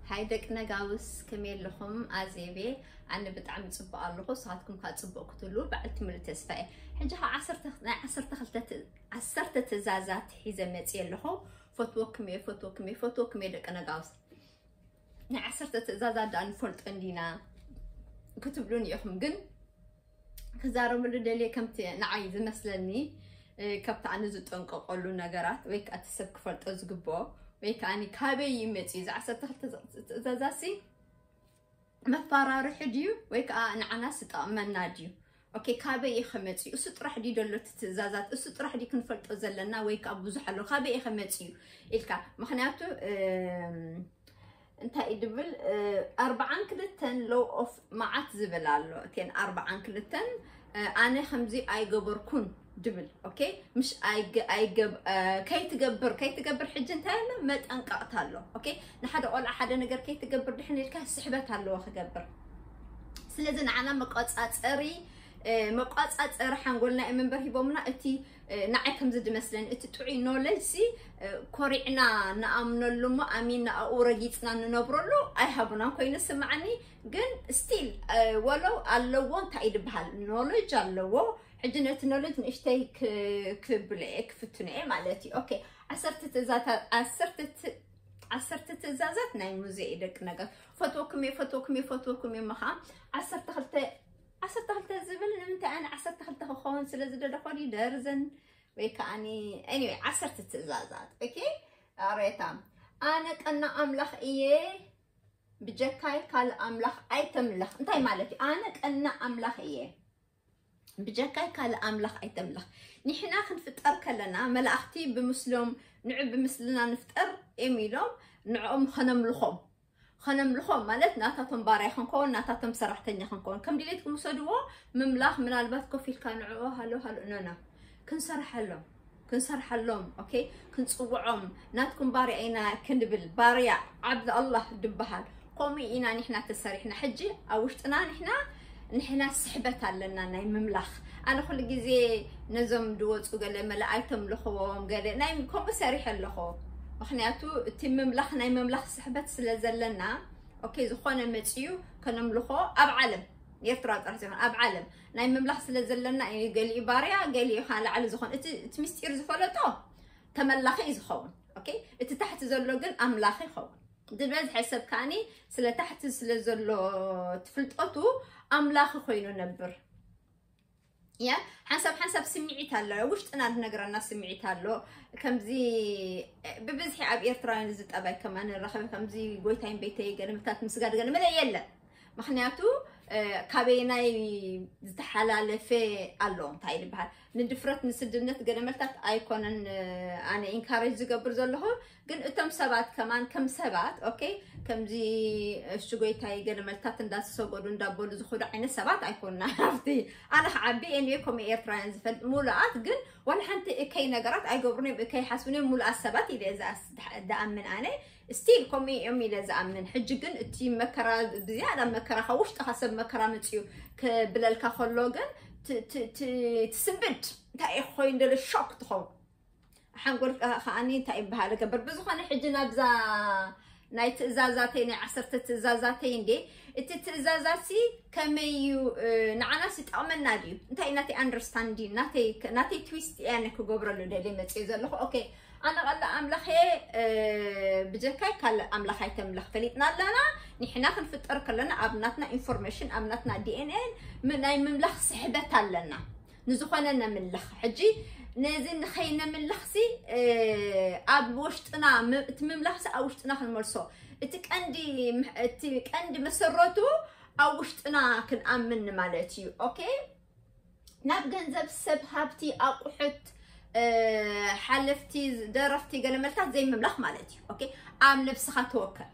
ሃይ ደቂ ነጋውስ፣ ከመይ ኣለኹም? ኣዜቤ፣ ኣነ ብጣዕሚ ጽቡቕ ኣለኹ፣ ንስኻትኩም ከኣ ጽቡቕ ክትህልዉ በዓልቲ ሙሉእ ተስፋ እየ። ሕጂ ኸኣ ዓሰርተ፣ ናይ ዓሰርተ ክልተ ት-፣ ዓሰርተ ትእዛዛት ሒዘ መጽየ ኣለኹ። ፈትወኩም እየ፣ ፈትወኩም እየ፣ ፈትወኩም እየ ደቂ ነጋውስ። ናይ ዓሰርተ ትእዛዛት ደኣ ንፈልጦ እንዲና ክትብሉኒ ኢኹም፣ ግን ክዛረበሉ ደልየ ከምቲ ንዓይ ዝመስለኒ፣ እ፣ ካብቲ ኣነ ዝጠንቀቐሉ ነገራት ወይ ከኣ እቲ ሰብ ክፈልጦ ዝግብኦ ወይ ከኣ ካበይ እዩ መጺኡ፣ እዚ ዓሰርተ ክልተ ትእዛዛሲ መፈራርሒ ድዩ ወይ ከኣ ንዓናስ ዝጠቕመና ድዩ? ኦኬ፣ ካበይ እዩ ከመጺኡ? እሱ ጥራሕ ድዩ ደሎ እቲ ትእዛዛት? እሱ ጥራሕ ድዩ ክንፈልጦ ዘለና ወይ ከኣ ብዙሕ ኣሎ? ካበይ እዩ ከመጺኡ ኢልካ? ምኽንያቱ፣ እም፣ እንታይ እዩ ድብል፣ እ፣ ኣርብዓን ክልተን ሎው ኦፍ መዓት ዝብል ኣሎ። እተን ኣርብዓን ክልተን፣ እ፣ ኣነ ከምዚ ኣይገበርኩን ድብል። ኦኬ፣ ምሽ ኣይገ-፣ ኣይገብ-፣ እ፣ ከይትገብር፣ ከይትገብር ሕጂ እንታይ ኣሎ? መጠንቀቕታ ኣሎ። ኦኬ፣ ንሓደ ቆልዓ ሓደ ነገር ከይትገብር ድሕን ኢልካ ስሕበት ኣለዎ ክገብር። ስለዚ ንዓና መቆጻጸሪ፣ እ፣ መቆጻጸሪ ሓንጎልና እዮም እምበር ሂቦምና። እቲ፣ እ፣ ንዓይ ከምዚ ድመስለኒ፣ እቲ ጥዑይ ኖሌጅ ሲ፣ እ፣ ኮሪዕና ንኣምነሉ እሞ ኣሚንና ኣብኡ ረጊጽና ንነብረሉ ኣይሃቡናን ኮይኑ ስምዓኒ። ግን ስቲል፣ እ፣ ወለው ኣለዎ እንታይ እዩ ድበሃል? ኖሌጅ ኣለዎ። ሕጂ ነቲ ኖሌጅ ንእሽተይ ክ-፣ ክብለ እየ፣ ክፍትኖ እየ ማለት እዩ። ኦኬ፣ ዓሰርተ ትእዛታ-፣ ዓሰርተ ት-፣ ዓሰርተ ትእዛዛት ናይ ሙዜ እዩ ደቂ ነገር። ፈትወኩም እየ፣ ፈትወኩም እየ፣ ፈትወኩም እየ። እሞ ኸዓ ዓሰርተ ክልተ፣ ዓሰርተ ክልተ ዝብል ንምንታይ ኣነ ዓሰርተ ክልተ ክኸውን ስለ ዝደለኹ ድዩ ደርዘን ወይ ከዓኒ፣ ኤኒዌይ፣ ዓሰርተ ትእዛዛት። ኦኬ፣ ኣሬታ፣ ኣነ ቀና ኣምላኽ እየ፣ ብጀካይ ካልእ ኣምላኽ ኣይተምልኽ። እንታይ ማለት እዩ? ኣነ ቀና ኣምላኽ እየ፣ ብጀካይ ካልእ ኣምላኽ ኣይተምልኽ። ንሕና ክንፍጠር ከለና መላእኽቲ ብምስሎም፣ ንዑ ብምስልና ንፍጠር እዮም ኢሎም ንዕኦም ኸነምልኾም። ኸነምልኾም ማለት ናታቶም ባርያ ክንከውን፣ ናታቶም ሰራሕተኛ ክንከውን። ከም ድሌትኩም ውሰድዎ። ምምላኽ ምናልባት ኮፍ ኢልካ ንዕኡ ሃሎ ሃሎ፣ ኖ፣ ኖ። ክንሰርሐሎም፣ ክንሰርሐሎም፣ ኦኬ? ክንጽውዖም፣ ናትኩም ባርያ ኢና ክንብል፣ ባርያ ዓብድ ኣላህ ድበሃል። ከምኡ ኢና ንሕና ተሰሪሕና። ሕጂ ኣብ ውሽጥና ንሕና፣ ንሕና ስሕበት ኣለና ናይ ምምላኽ። ኣነ ኩሉ ግዜ ነዞም ድወጹ ገለ መለ ኣይተምልኽዎም፣ ገለ ናይ ከምኡ ሰሪሐ ኣለኹ። ምኽንያቱ እቲ ምምላኽ፣ ናይ ምምላኽ ስሕበት ስለ ዘለና፣ ኦኬ፣ ዝኾነ መጽዩ ከነምልኾ ኣብ ዓለም፣ ኤርትራ ጥራሕ ዘይኮነ ኣብ ዓለም ናይ ምምላኽ ስለ ዘለና እዩ። ገሊኡ ባርያ፣ ገሊኡ ኸዓ ላዕሊ ዝኾነ፣ እቲ፣ እቲ ምስጢር ዝፈለጦ ተመላኺ እዩ ዝኸውን። ኦኬ፣ እቲ ታሕቲ ዘሎ ግን ኣምላኺ ይኸውን። ዝበዝሐ ሰብ ከዓኒ ስለ ታሕቲ ስለ ዘሎ ትፍልጠቱ ኣምላኺ ኮይኑ ነብር። ያ፣ ሓንሳብ ሓንሳብ ስምዒት ኣሎ፣ ውሽጥና ዝነግረና ስምዒት ኣሎ። ከምዚ ብብዝሒ ኣብ ኤርትራውያን እዚ ጠባይ ከማን ንረኸብ፣ ከምዚ ጎይታይን ቤተይ ገለመታት ምስጋድ ገለመለ የለን። ምኽንያቱ፣ እ፣ ካበየናይ ዝተሓላለፈ ኣሎ፣ እንታይ ዝበሃል፣ ንድፍረት ንስድነት ገለመልታት ኣይኮነን፣ እ፣ ኣነ ኢንካሬጅ ዝገብር ዘለኹ። ግን እቶም ሰባት ከማን ከም ሰባት፣ ኦኬ፣ ከምዚ እሺ ጎይታይ ገለመልታት እንዳተሰገዱ እንዳበሉ ዝኹዱ ዓይነት ሰባት ኣይኮንና። ኣብቲ ኣነ ክዓቢ፣ ኤንዌ፣ ከምኡ ኤርትራውያን ዝፈልጥ ሙሉኣት፣ ግን ዋላ ሓንቲ እከይ ነገራት ኣይገብሩን እዮም፣ እከይ ሓስቡን እዮም፣ ሙሉኣት ሰባት ኢለ እዛ ስ-፣ ዳ-፣ ደኣምን ኣነ። ስቲል ከምኡ እዮም ኢለ ዝኣምን። ሕጂ ግን እቲ መከራ፣ ብዝያዳ መከራ፣ ካብ ውሽጥኻ ሰብ መከራ መፅዩ ክብለልካ ከሎ ግን ት-፣ ት-፣ ት-፣ ትስንብድ። እንታይ እዩ ክኾይን ደሎ ሾክ ትኸውን። ሓንጎል ከ-፣ ከዓኒ እንታይ ይበሃል ገበር። ብዝኾነ ሕጂ ናብዛ ናይ ትእዛዛተይ፣ ናይ ዓሰርተ ትእዛዛተይ እንዴ፣ እቲ ትእዛዛትሲ ከመይ እዩ፣ እ፣ ንዓናስ ይጠቕመና ድዩ? እንታይ ናተይ ኣንደርስታንዲን፣ ናተይ፣ ናተይ ትዊስት እየ ኣነ ክገብረሉ ደልየ መፅየ ዘለኹ። ኦኬ፣ ኣነ ቐላ ኣምላኸ፣ እ፣ ብጀካይ ካልእ ኣምላኽ ኣይተምልኽ ፈሊጥና ኣለና። ንሕና ክንፍጠር ከለና ኣብ ናትና ኢንፎርሜሽን፣ ኣብ ናትና ዲ ኤን ኤን ም-፣ ናይ ምምላኽ ስሕበት ኣለና። ንዝኾነ ነምልኽ። ሕጂ ነዚ ንኸይነምልኽሲ፣ እ፣ ኣብ ውሽጥና ም-፣ እቲ ምምላኽሲ ኣብ ውሽጥና ክንመልሶ። እቲ ቀንዲ ም-፣ እቲ ቀንዲ መሰረቱ ኣብ ውሽጥና ክንኣምን ማለት እዩ። ኦኬ? ናብ ገንዘብ፣ ሰብ ሃብቲ፣ ኣቑሑት፣ እ፣ ሓለፍቲ፣ ደረፍቲ፣ ገለመልታት ዘይምምላኽ ማለት እዩ። ኦኬ? ኣብ ነብስኻ ተወከል።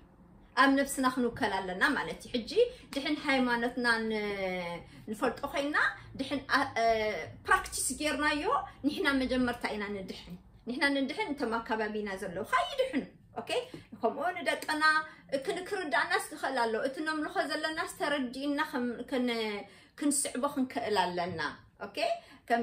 ኣብ ነብስና ክንውከል ኣለና ማለት እዩ። ሕጂ ድሕን ሃይማኖትና ን-፣ ንፈልጦ ኮይና፣ ድሕን ኣ-፣ እ፣ ፕራክቲስ ጌርናዮ፣ ንሕና መጀመርታ ኢና ንድሕን። ንሕና ንድሕን፣ እቶም ኣካባቢና ዘለዉ ከይድሕኑ። ኦኬ? ከምኡ ንደቅና ክን-፣ ክርዳእናስ ክኽእል ኣሎ። እቲ ነምልኾ ዘለናስ ተረዲእና ከም-፣ ክን-፣ ክንስዕቦ ክንክእል ኣለና። okay? ከም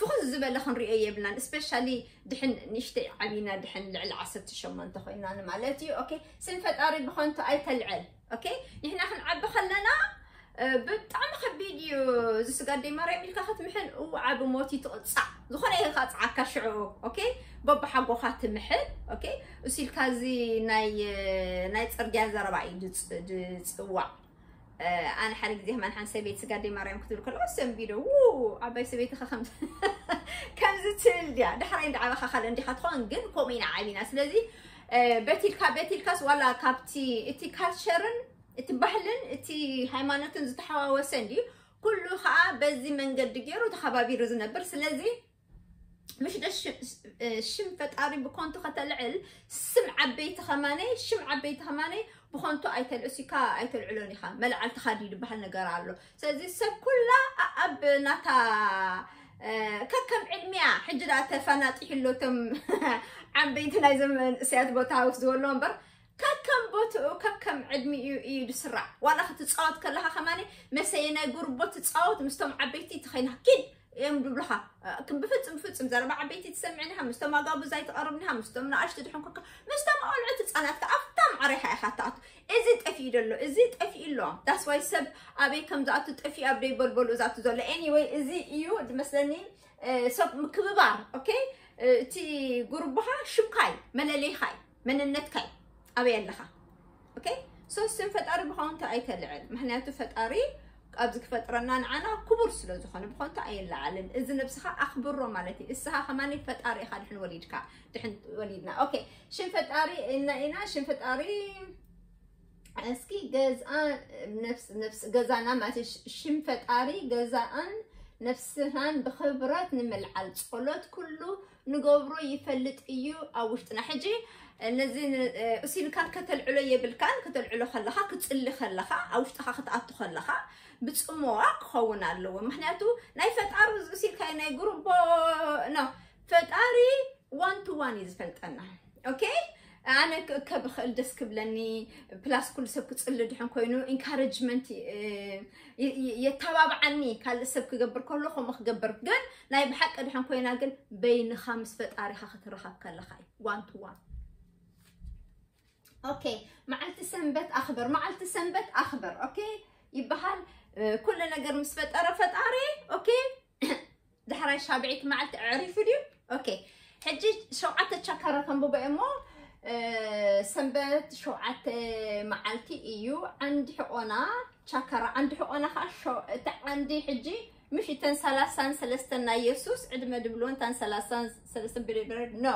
ፍኹስ ዝበለ ክንሪኦ የብልናን። Especially ድሕን ንሽተይ ዓቢና ድሕን ልዕሊ ዓሰርተ ሸሞንተ ኮይና ማለት እዩ። Okay? ስም ፈጣሪ ብኸንቱ ኣይተልዕል። Okay? ንሕና ክንዓቢ ከለና ብጣዕሚ ከቢድ እዩ። እዚ ስጋደይ ማርያም ኢልካ ክትምሕን እው ዓቢ ሞት እዩ ትቕጻዕ። ዝኾነ ይኽጻዓካ ሽዑ። Okay? በብሓጎኻ ትምሕል። Okay? እሱ ኢልካ እዚ ናይ ናይ ጽርግያ ዘረባ እዩ ድጽዋዕ። ኣነ ሓደ ግዜ ከማን ሓንቲ ሰበይቲ ስጋደይ ማርያም ክትብል ከለዋ ሰንቢደ ው ዓባይ ሰበይቲ ከ ከም ከምዚ ትብል ድያ? ዳሕራይ እንዳዓበኻ ካልእ እንዲኻ ትኸውን፣ ግን ከምኡ ኢና ዓቢና። ስለዚ በቲልካ በቲልካስ ዋላ ካብቲ እቲ ካልቸርን እቲ ባህልን እቲ ሃይማኖትን ዝተሓዋወሰ እንድዩ። ኩሉ ከዓ በዚ መንገዲ ገይሩ ተኸባቢሩ ዝነብር። ስለዚ ምሽ ደስ ሽም ፈጣሪ ብኮንቱ ከተልዕል፣ ስም ዓበይቲ ከማነይ ሽም ዓበይቲ ከማነይ ብኮንቱ ኣይተልእሲካ ኣይተልዕሎን ኢኻ። መልዓል ተኻዲ ዝበሃል ነገር ኣሎ። ስለዚ ሰብ ኩላ ኣብ ናታ ከከም ዕድሚያ ሕጂ ዳ ተፈናጢሕሎቶም ዓበይቲ ናይ ዘመን እስያት ቦታ ውስ ዝበሎ እምበር ከከም ቦትኡ ከከም ዕድሚኡ እዩ ዝስራዕ። ዋላ ክትፃወት ከለካ ከማኒ መሰየ ናይ ጉርቦ ትፃወት ምስቶም ዓበይቲ ተኸይና ኪድ እዮም ዝብሉኻ። ብፍፅም ብፍፅም ዘረባ ዓበይቲ ትሰምዕን ኢኻ፣ ምስቶም ኣጋቡዝ ኣይትቐርብን ኢኻ፣ ምስቶም ንኣሽቱ ድሕን ኮንካ ምስቶም ቆልዑት ህፃናት ከኣ ኣብታ ማዕረ ኢኻ ኢኻ ትኣቱ። እዚ ጠፊኡ ደሎ፣ እዚ ጠፊኡ ኣሎ። That's why ሰብ ኣበይ ከም ዝኣቱ ጠፊኡ ኣብ ደይበልበሉ ዝኣቱ ዘሎ። Anyway እዚ እዩ ዝመስለኒ ሰብ ምክብባር። Okay? እቲ ጉርቦኻ ሽምካይ መለለይኻይ መንነትካይ ኣበይ ኣለኻ። Okay? So ስም ፈጣሪ ብኸንቱ ኣይተልዕል። ምክንያቱ ፈጣሪ ኣብዚ ክፈጥረና ንዓና ክቡር ስለ ዝኾነ ብኸንቱ ኣይለዓልን። እዚ ነብስኻ ኣኽብሮ ማለት እዩ። እስኻ ከማኒ ፈጣሪ ኢኻ ድሕን ወሊድካ ድሕን ወሊድና። Okay? ሽም ፈጣሪ እና ኢና ሽም ፈጣሪ እስኪ ገዛ ነፍስ ነፍስ ገዛና ማለት ሽም ፈጣሪ ገዛን ነፍስናን ብኽብረት ንምልዓል ጸሎት ኩሉ ንገብሮ ይፈልጥ እዩ ኣብ ውሽጥና። ሕጂ ነዚ እሲልካ ከተልዕሎ የብልካን። ከተልዕሎ ከለኻ ክጽሊ ከለኻ ኣብ ውሽጥኻ ክትኣቱ ከለኻ ብጽሞዋ ክኸውን ኣለዎ። ምክንያቱ ናይ ፈጣሪ እሲልካ ናይ ጉርቦ ነው ፈጣሪ one to one እዩ ዝፈልጠና። Okay? ኣነ ክእከብ እኽእል ደስ ክብለኒ ፕላስ ኩሉ ሰብ ክፅሊ ድሕን ኮይኑ ኢንካረጅመንት የተባብዓኒ። ካልእ ሰብ ክገብር ከሎ ከምኡ ክገብር ግን ናይ ብሓቂ ድሕን ኮይና ግን በይንኻ ምስ ፈጣሪኻ ክትረኸብ ከለኻ እዩ one to one። Okay? መዓልቲ ሰንበት ኣኽብር መዓልቲ ሰንበት ኣኽብር። Okay? ይበሃል ኩሉ ነገር ምስ ፈጠረ ፈጣሪ። Okay? ዳሕራይ ሻብዒት መዓልቲ ኣዕሪፉ ድዩ? Okay? ሕጂ ሸውዓተ ቻካራ ከንብቦ እሞ ሰንበት ሸውዓተ መዓልቲ እዩ። ዓንዲ ሕቆና ቻካራ ዓንዲ ሕቆና ከዓ እቲ ዓንዲ ሕጂ ምሽ እተን ሰላሳን ሰለስተን ናይ የሱስ ዕድመ ድብልወን እተን ሰላሳን ሰለስተን ብሬብረድ no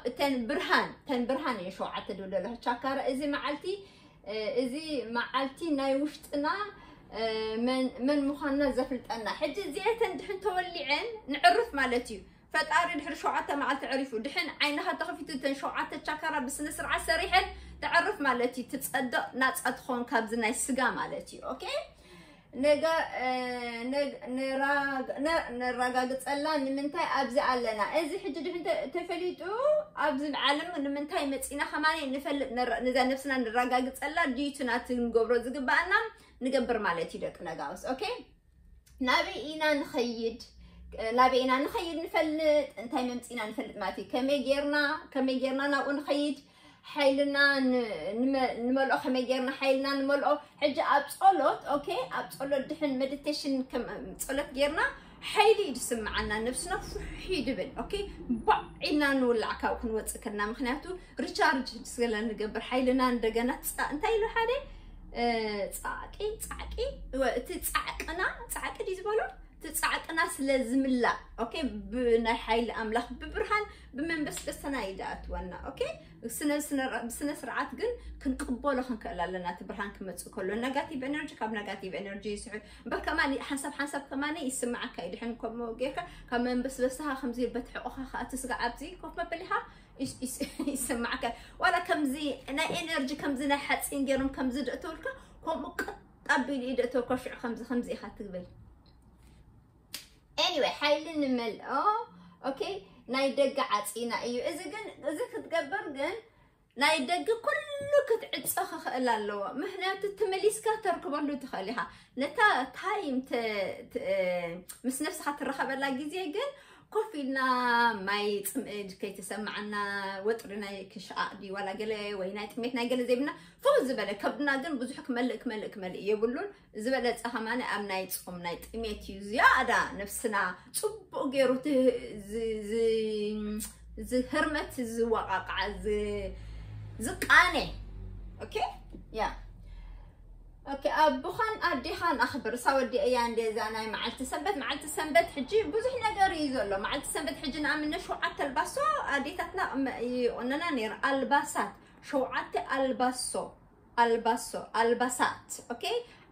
እተን ብርሃን እተን ብርሃን እየ ሸውዓተ ድብል ዘለኹ ቻካራ እዚ መዓልቲ እዚ መዓልቲ ናይ ውሽጥና መን ምዃንና ዘፍልጠና። ሕጂ እዚአተን ድሕን ተወሊዐን ንዕርፍ ማለት እዩ። ፈጣሪ ድሕሪ ሸውዓተ መዓልቲ ዕሪፉ ድሕን ዓይንኻ ተኸፊቱ እተን ሸውዓተ ቻካራ ብስነ ስርዓት ሰሪሐን ተዕርፍ ማለት እዩ። ትጸድቕ ናጻ ትኾን ካብዚ ናይ ስጋ ማለት እዩ። Okay? ነራጋግጸላ ንምንታይ ኣብዚ ኣለና? እዚ ሕጂ ድሕን ተፈሊጡ ኣብዚ ዓለም ንምንታይ መጺና ከማን ንፈልጥ ነዛ ነብስና ንራጋግጸላ ድዩቱ ናቲ ንገብሮ ዝግባኣና ንገብር ማለት እዩ ደቂ ነጋውስ። Okay? ናበይ ኢና ንኸይድ? ናበይ ኢና ንኸይድ ንፈልጥ። እንታይ መምፂና ንፈልጥ ማለት እዩ። ከመይ ጌርና ከመይ ጌርና ናብኡ ንኸይድ ሓይልና ንመልኦ ከመይ ጌርና ሓይልና ንመልኦ። ሕጂ ኣብ ጸሎት okay? ኣብ ጸሎት ድሕን ሜዲቴሽን ጸሎት ጌርና ሓይሊ እዩ ዝስምዓና። ነብስና ፍሒ ድብል okay? ባዕ ኢልና ንውላዕ ካብ ክንወፅእ ከልና ምክንያቱ ሪቻርጅ ስለ ንገብር ሓይልና እንደገና እንታይ ኢሉ ሓደ ፃዕቂ ፃዕቂ እቲ ፃዕቅና ፃዕቂ ድዩ ዝበሎ እቲ ፃዕቅና ስለ ዝምላእ okay? ብናይ ሓይሊ ኣምላኽ ብብርሃን ብመንበስበሰና ይዳኣትወና okay? ብስነ ስርዓት ግን ክንቅበሎ ክንክእል ኣለና። እቲ ብርሃን ክመፅእ ከሎ negative energy ካብ negative energy ይስሕብ እምበር ከማን ሓንሳብ ሓንሳብ ከማን ይስምዓካ እዩ። ድሕን ከምኡ ጌርካ ካብ መንበስበስኻ ከምዚ በትሕቑኻ ከዓ እቲ ስጋ ኣብዚ ኮፍ መበሊኻ ይስምዓካ። ዋላ ከምዚ ናይ ኤነርጂ ከምዚ ናይ ሓፂን ገይሮም ከምዚ ደእተውልካ ከምኡ ቅጥ ኣቢሉ እዩ ደእተውልካ ሽዑ ከምዚ ከምዚ ኢኻ ትግብል። Anyway ሓይሊ ንመልኦ okay? ናይ ደገ ዓፂና እዩ እዚ ግን እዚ ክትገብር ግን ናይ ደገ ኩሉ ክትዕጾ ክኽእል ኣለዎ። ምኽንያቱ ተመሊስካ ተርክበሉ ትኽእል ኢኻ። ነታ ታይም ተ- ተ- ምስ ነብስኻ ትራኸበላ ግዜ ግን ኮፍ ኢልና ማይ ጽምእድ ከይተሰማዓና ወጥሪ ናይ ክሻቕ ድዩ ዋላ ገለ ወይ ናይ ጥሜት ናይ ገለ ዘይብና ፍኹስ ዝበለ ከብድና ግን ብዙሕ ክመልእ ክመልእ ክመልእ የብሉን። ዝበለጸ ከማን ኣብ ናይ ጾም ናይ ጥሜት እዩ ዝያዳ ነብስና ጽቡቕ ገይሩ ት- ዝ- ዝ- ዝህርመት ዝወቃቃዕ ዝ- ዝቃነ። ኦኬ ያ ኦኬ ኣቦኻን ኣዴኻን ኣኽብር። እሳ ወዲ እያ እንደ እዛ ናይ መዓልቲ ሰንበት መዓልቲ ሰንበት ሕጂ ብዙሕ ነገር እዩ ዘሎ። መዓልቲ ሰንበት ሕጂ ንኣምነ ሸውዓተ ኣልባሶ ኣዴታትና ይቆነና ነይር ኣልባሳት ሸውዓተ ኣልባሶ ኣልባሶ ኣልባሳት ኦኬ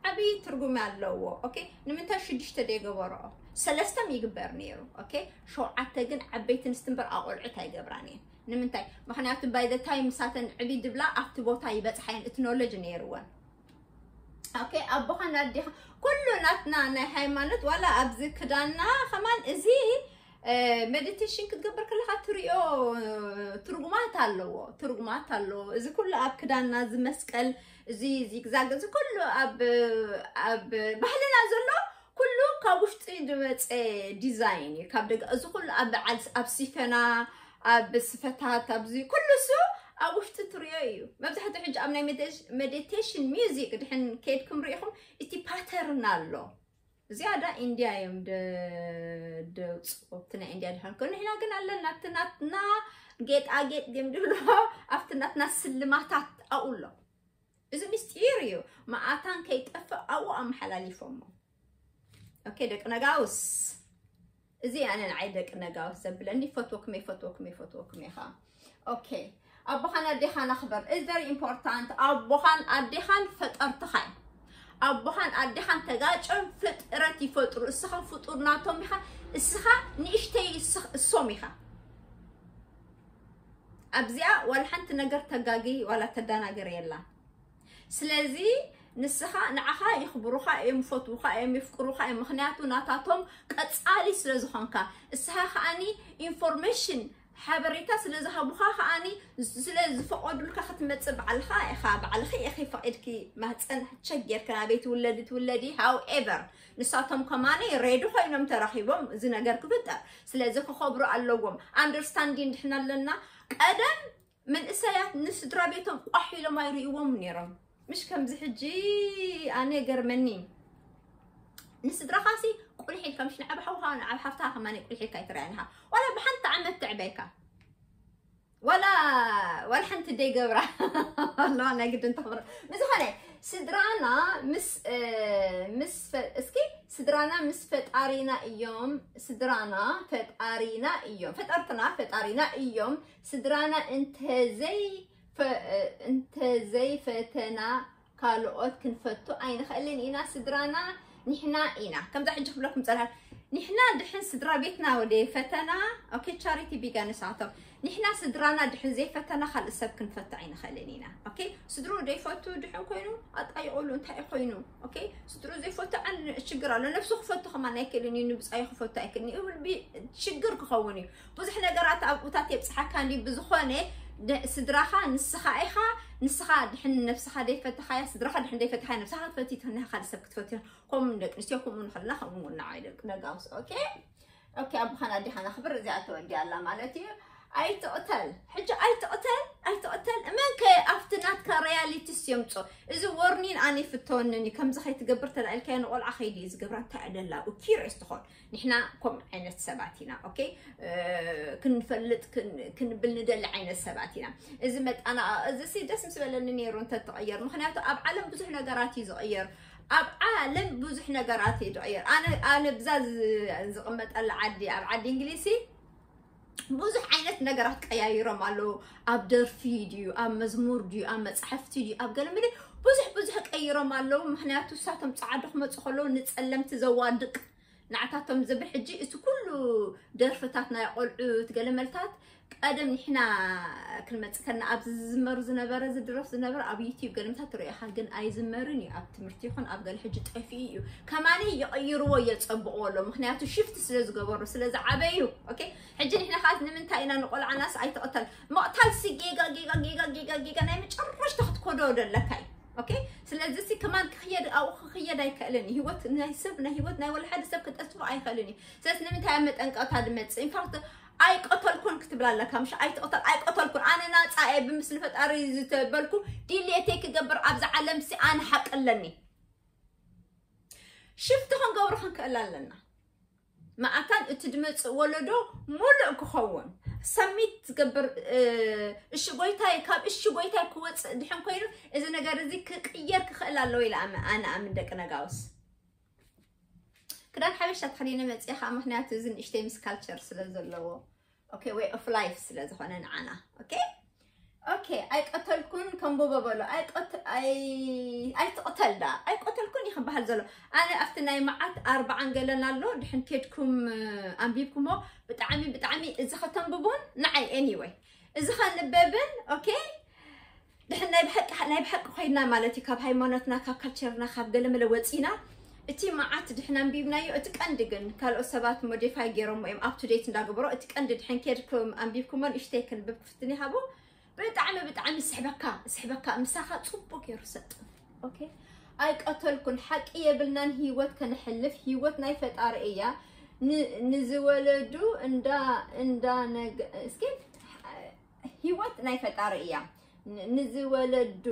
ዓብዪ ትርጉም ኣለዎ። ኦኬ ንምንታይ ሽዱሽተ ደይገበረኦ ሰለስተም ይግበር ነይሩ። ኦኬ ሸውዓተ ግን ዓበይቲ ንስትንበር ኣቆልዑት ኣይገብራን እየን። ንምንታይ? ምክንያቱ ባይ ታይም ምሳተን ዕቢ ድብላ ኣብቲ ቦታ ይበፅሓየን እቲ ኖለጅ ነይርወን። ኦኬ ኣቦኻን ኣዴኻ ኩሉ ናትና ናይ ሃይማኖት ዋላ ኣብዚ ክዳና ከማን እዚ ሜዲቴሽን ክትገብር ከለካ ትሪኦ ትርጉማት ኣለዎ ትርጉማት ኣለዎ። እዚ ኩሉ ኣብ ክዳና እዚ መስቀል እዚ ዚግዛግ እዚ ኩሉ ኣብ ኣብ ባህልና ዘሎ ኩሉ ካብ ውሽጢ ዝመፀ ዲዛይን እዩ። ካብ ደገ እዚ ኩሉ ኣብ በዓል ኣብ ሲፈና ኣብ ስፈታት ኣብዚ ኩሉ እሱ ኣብ ውሽጢ ትሪኦ እዩ። መብዛሕትኡ ሕጂ ኣብ ናይ ሜዲቴሽን ሚዚክ ድሕን ከይድኩም ርኢኹም እቲ ፓተርን ኣሎ። ዝያዳ ኢንድያ እዮም ደውፅኦ ኣብቲ ናይ ኢንድያ ድሓን ከ ንሕና ግን ኣለና እቲ ናትና ጌጣጌጥ ድም ድብሎ ኣብቲ ናትና ስልማታት ኣውሎ። እዚ ምስጢር እዩ። መኣታን ከይጠፍእ ኣብኡ ኣመሓላሊፎሞ። ኦኬ ደቂ ነጋውስ እዚ ኣነ ንዓይ ደቂ ነጋውስ ዘብለኒ ፈትወኩም እየ ፈትወኩም እየ ፈትወኩም እየ ከዓ ኦኬ ኣቦኻን ኣዴኻን ኣኽበር is very important። ኣቦኻን ኣዴኻን ፈጠርትኻ እዮም። ኣቦኻን ኣዴኻን ተጋጨም ፍጥረት ይፈጥሩ። እስኻ ፍጡር ናቶም ኢኻ። እስኻ ንእሽተይ እስኽ- እሶም ኢኻ። ኣብዚኣ ዋላ ሓንቲ ነገር ተጋጊ ዋላ ተዳናገር የላ። ስለዚ ንስኻ ንዓኻ ይኽብሩኻ እዮም፣ ይፈትዉኻ እዮም፣ ይፍቅሩኻ እዮም። ምኽንያቱ ናታቶም ቀጻሊ ስለ ዝኾንካ እስኻ ከኣኒ ኢንፎርሜሽን ሓበሬታ ስለ ዝሃቡኻ ከኣኒ ስለ ዝፈቐዱልካ ክትመጽእ ባዕልኻ ኢኻ ባዕልኺ ኢኺ ፈቒድኪ ማህፀን ቸክ ጌርኪ ናበይ ትውለዲ ትውለዲ however ንሳቶም ከማኒ ሬዲ ኮይኖም ተራኺቦም እዚ ነገር ክፍጠር ስለዚ ክኸብሩ ኣለዎም። ኣንደርስታንዲንግ ድሕና ኣለና ቀደም መንእሰያት ንስድራ ቤቶም ቋሕ ኢሎም ኣይርእይዎም ነይሮም። ምሽ ከምዚ ሕጂ ኣነ ገርመኒ ንስድራኻሲ ቁልሕ ኢልካ ምሽ ንዓብ ሓውኻ ንዓብ ሓፍታ ከማኒ ቁልሕ ኢልካ ኣይትረኣያን ኢኻ። ዋላ ብሓንቲ ዓመት ትዕበካ ዋላ ዋላ ሓንቲ ደይ ገብራ ኣለዋ ናይ ግድን ተኽብሮ ብዝኾነ ስድራና ምስ ምስ እስኪ ስድራና ምስ ፈጣሪና እዮም ስድራና ፈጣሪና እዮም ፈጠርትና ፈጣሪና እዮም ስድራና እንተዘይ እንተዘይፈተና ካልኦት ክንፈቱ ኣይንኽእልን ኢና ስድራና ንሕና ኢና ከምዛ ሕጂ ክብለኩም ፀላል ንሕና ድሕን ስድራ ቤትና ወደ ፈተና ኦኬ ቻሪቲ ቢጋ ንሳቶም ንሕና ስድራና ድሕን ዘይፈተና ካልእ ሰብ ክንፈቱ ኣይንኽእልን ኢና ኦኬ ስድሩ ዘይፈቱ ድሕን ኮይኑ ኣጣይቆሉ እንታይ ኮይኑ ኦኬ ስድሩ ዘይፈቱ ዓን ችግር ኣሎ ነብሱ ክፈቱ ከማን ኣይክእልን እዩ ንብፃዩ ክፈቱ ኣይክእልን እዩ ችግር ክኸውን እዩ ብዙሕ ነገራት ኣብኡታት የብፅሓካ እንዲ ብዝኾነ ስድራኻ ንስኻ ኢኻ ንስኻ ድሕን ነብስኻ ደይፈተኻያ ስድራኻ ድሕን ደይፈተኻያ ነብስኻ ክትፈቲ ትህንሃ ካልእ ሰብ ክትፈትዮ ከምኡ ደቂ ኣንስትዮ ከምኡ ንኽልና ከምኡ ንዓይ ደቂ ነጋውስ ኦኬ ኦኬ ኣቦኻን ኣዴኻን ኣኽብር እዚኣ ተወዲኣ ኣላ ማለት እዩ ኣይትቕተል ሕጂ ኣይትቕተል ኣይትቕተል እመን ከ ኣብቲ ናትካ ሪያሊቲስ የምፆ እዚ ወርኒን ኣነ ይፍተወንን እዩ ከምዚ ከይትገብር ተላኢልካዮ ንቆልዓ ከይዲ እዩ ዝገብራ እንታይ ኣደላ ኪሪስ ትኾን ንሕና ከምኡ ዓይነት ሰባት ኢና ኦኬ ክንፈልጥ ክንብል ንደሊ ዓይነት ሰባት ኢና እዚ መጣና እዚ ሲ ደስ ምስ በለኒ ነይሩ እንተትቐየር ምክንያቱ ኣብ ዓለም ብዙሕ ነገራት እዩ ዝቐየር ኣብ ዓለም ብዙሕ ነገራት እዩ ዝቐየር ኣነ ኣነ ብዛ ዝቕመጠላ ዓዲ ኣብ ዓዲ እንግሊዝ ብዙሕ ዓይነት ነገራት ቀያይሮም ኣለዉ ኣብ ደርፊ ድዩ ኣብ መዝሙር ድዩ ኣብ መፅሓፍቲ ድዩ ኣብ ገለ መለ ብዙሕ ብዙሕ ቀይሮም ኣለዉ ምክንያቱ እሳቶም ፀዓዱ ክመፁ ከለዉ ንፀለምቲ ዘዋድቅ ንዓታቶም ዝብል ሕጂ እቲ ኩሉ ደርፍታት ናይ ቆልዑት ገለ መልታት ቀደም ንሕና ክንመጽእ ከለና ኣብዚ ዝዝመሩ ዝነበረ ዝድረፍ ዝነበረ ኣብ ዩቲዩብ ገለምታት ትርእኻ ግን ኣይዝመርን እዩ ኣብ ትምህርቲ ይኹን ኣብ ገለ ሕጂ ጠፊኡ እዩ ከማኒ ይቕይርዎ የጸብቕዎ ኣሎ ምክንያቱ ሽፍት ስለ ዝገበሩ ስለ ዝዓበዩ ኦኬ ሕጂ ንሕና ካት ንምንታይ ኢና ንቆልዓናስ ኣይትቕተል ምቕታል ሲ ጌጋ ጌጋ ጌጋ ጌጋ ጌጋ ናይ መጨረሽታ ክትኮዶ ደለካ እዩ። ኦኬ፣ ስለዚ ሲ ከማን ክኽየድ ኣብኡ ክኽየድ ኣይክእልን እዩ። ህይወት ናይ ሰብ ናይ ህይወት ናይ ወላ ሓደ ሰብ ክጠስፎ ኣይክእልን እዩ። ስለዚ ንምንታይ ኣብ መጠንቀቕታ ድመጽእ? ኢንፋክት ኣይቀተልኩን ክትብል ኣለካ፣ ምሽ ኣይትቕተል ኣይቀተልኩን፣ ኣነ ናጻ እየ ብምስሊ ፈጣሪ ዝተበልኩ ዲሌተይ ክገብር ኣብዛ ዓለም ሲ ኣነ ሓቂ ኣለኒ። ሽፍቲ ክንገብሮ ክንክእል ኣለና። መኣታን እቲ ድመጽእ ወለዶ ሙሉእ ክኸውን ሰሚት ትገብር። እሺ ጎይታይ፣ ካብ እሺ ጎይታይ ክወፅእ ድሕን ኮይኑ እዚ ነገር እዚ ክቅየር ክኽእል ኣለዎ ኢለ ኣነ ኣምን። ደቂ ነጋውስ ክዳን ሓበሻ ተኸዲነ መፅእ ከዓ ምክንያቱ እዚ ንእሽተይ ምስ ካልቸር ስለ ዘለዎ፣ ኦኬ፣ way of life ስለ ዝኾነ ንዓና። ኦኬ፣ ኦኬ፣ ኣይቀተልኩን ከንብቦ በሎ። ኣይቀት-፣ ኣይ-፣ ኣይትቕተል ዳ፣ ኣይቀተልኩን እዩ ክበሃል ዘሎ። ኣነ ኣብቲ ናይ መዓት ኣርባዓን ገለን ኣሎ፣ ድሕን ኬድኩም፣ እ፣ ኣንቢብኩሞ፣ ብጣዕሚ፣ ብጣዕሚ እዚ ከተንብቡን ንዓይ፣ anyway፣ እዚ ከንበብን፣ ኦኬ፣ ድሕን ናይ ብሓቂ፣ ናይ ብሓቂ ኮይና ማለት እዩ፣ ካብ ሃይማኖትና፣ ካብ ካልቸርና፣ ካብ ገለመለ ወፂና፣ እቲ መዓት ድሕን ኣንቢብናዮ፣ እቲ ቀንዲ ግን ካልኦት ሰባት ሞዲፋይ ገይሮም እዮም፣ up to date እንዳገበሮ፣ እቲ ቀንዲ ድሕን ኬድኩም ኣንቢብኩሞ፣ ንእሽተይ ክንብብ ክፍትን ይሃቦ። ብጣዕሚ፣ ብጣዕሚ ስሕበካ፣ ስሕበካ፣ ምሳኻ ጽቡቅ ገይሩ ሰጥ። ኦኬ? ኣይቀተልኩን፣ ሓቂ የብልናን፣ ህይወት ከነሕልፍ፣ ህይወት ናይ ፈጣሪ እያ። ን-፣ ንዝወለዱ እንዳ-፣ እንዳ ነገ-፣ እስኪ፣ ህይወት ናይ ፈጣሪ እያ። ን-፣ ንዝወለዱ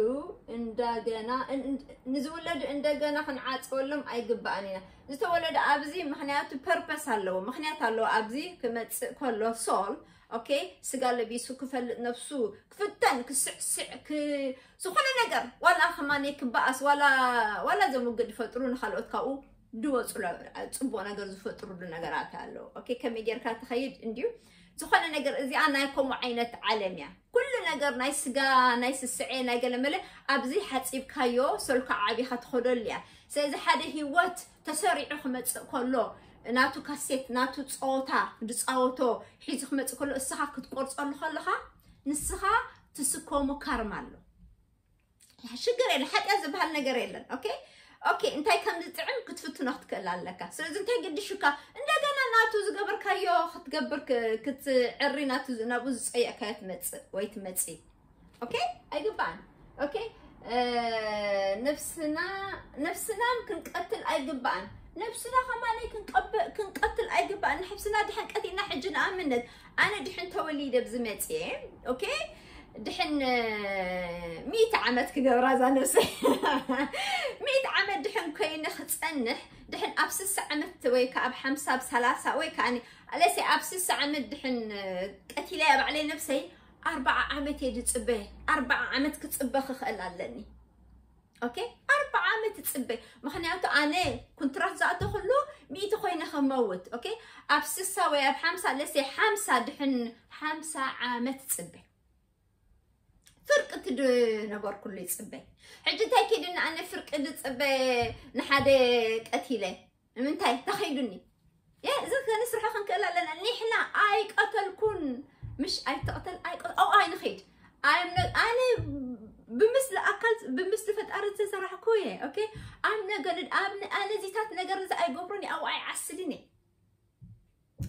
እንደገና፣ ን-፣ ንዝውለዱ እንደገና ክንዓጽወሎም ኣይግባእን ኢና። ዝተወለደ ኣብዚ ምኽንያቱ ፐርፐስ ኣለዎ፣ ምኽንያት ኣለዎ። ኣብዚ ክመጽእ ከሎ ሶል፣ ኦኬ፣ ስጋ ለቢሱ ክፈልጥ፣ ነፍሱ ክፍተን፣ ክስዕስዕ፣ ክ-፣ ዝኾነ ነገር፣ ዋላ ከማን ክበኣስ፣ ዋላ፣ ዋላ ዘምግድ ፈጥሩ ንኻልኦት ካብኡ ድወፁ ለ-፣ ፅቡቅ ነገር ዝፈጥሩሉ ነገራት ኣለዉ። ኦኬ፣ ከመይ ጌርካ ትኸይድ እንድዩ ዝኾነ ነገር። እዚኣ ናይ ከምኡ ዓይነት ዓለም እያ። ኩሉ ነገር ናይ ስጋ፣ ናይ ስስዔ፣ ናይ ገለመለ ኣብዚ ሓፂብካዮ ሰልካ ዓቢኻ ትኸደሉ እያ። ስለዚ ሓደ ህይወት ተሰሪዑ ክመፅእ ከሎ ናቱ ካሴት፣ ናቱ ፀወታ ዝፃወቶ ሒዙ ክመፅእ ከሎ እስኻ ክትቆርፀሉ ከለኻ ንስኻ ትስከሞ ካርማ ኣሎ። ሽግር የለ፣ ሓጢኣት ዝበሃል ነገር የለን። ኦኬ፣ ኦኬ፣ እንታይ ከም ዝጥዕም ክትፍትኖ ክትክእል ኣለካ። ስለዚ እንታይ ግድሹካ እንደገና ናቱ ዝገበርካዮ ክትገብር ክ-፣ ክትዕሪ ናቱ ዝ-፣ ናብኡ ዝጸየቕካዮ ትመጽእ ወይ ትመጺ። ኦኬ፣ ኣይግባእን። ኦኬ፣ እ፣ ነፍስና፣ ነፍስናን ክንቀትል ኣይግባእን። ነፍስና ከማለይ ክንቀብ-፣ ክንቀትል ኣይግባእን። ነፍስና ድሕን ቀቲልና ሕጂ ንኣብነት ኣነ ድሕን ተወሊደ ብዝመጽእ፣ ኦኬ፣ ድሕን፣ እ፣ ሚእቲ ዓመት ክገብራ እዛ ነብሰይ። ሚእቲ ዓመት ድሕን ኮይነ ክጸንሕ፣ ድሕን ኣብ ስሳ ዓመት ወይ ከኣ ኣብ ሓምሳ፣ ኣብ ሰላሳ ወይ ከኣ ኒ-፣ ኣለሲ ኣብ ስሳ ዓመት ድሕን፣ እ፣ ቀቲለያ ባዕለይ ነብሰይ፣ ኣርባዓ ዓመት እየ ዝጽበ። ኣርባዓ ዓመት ክጽበ ክኽእል ኣለኒ። ኦኬ፣ ኣርባዓ ዓመት እጽበ። ምኽንያቱ ኣነ ኩንትራት ዝኣተኽሉ ሚእቲ ኮይነ ክመውት። ኦኬ፣ ኣብ ስሳ ወይ ኣብ ሓምሳ፣ ለሲ ሓምሳ ድሕን ሓምሳ ዓመት እጽበ። ፍርቂ እቲ ድነበርኩሉ ይጽበ። ሕጂ እንታይ ኪድኒ ኣነ ፍርቂ ዝጽበ ንሓደ ቀቲለ? ንምንታይ ተኸይዱኒ? የ፣ እዚ ከነስርሖ ክንክእል ኣለና። ኒሕና ኣይቀተልኩን፣ ምሽ ኣይትቕተል፣ ኣይቀ-፣ ኣብኡ ኣይንኸይድ። ኣነ፣ ኣነ ብምስሊ ኣካል፣ ብምስሊ ፈጣሪ ዝተሰራሕኩ እየ። ኦኬ? ኣብ ነገር፣ ኣብ ነ-፣ ኣነ እዚታት ነገር እዚ ኣይገብሮን እየ፣ ኣብኡ ኣይዓስልን እየ።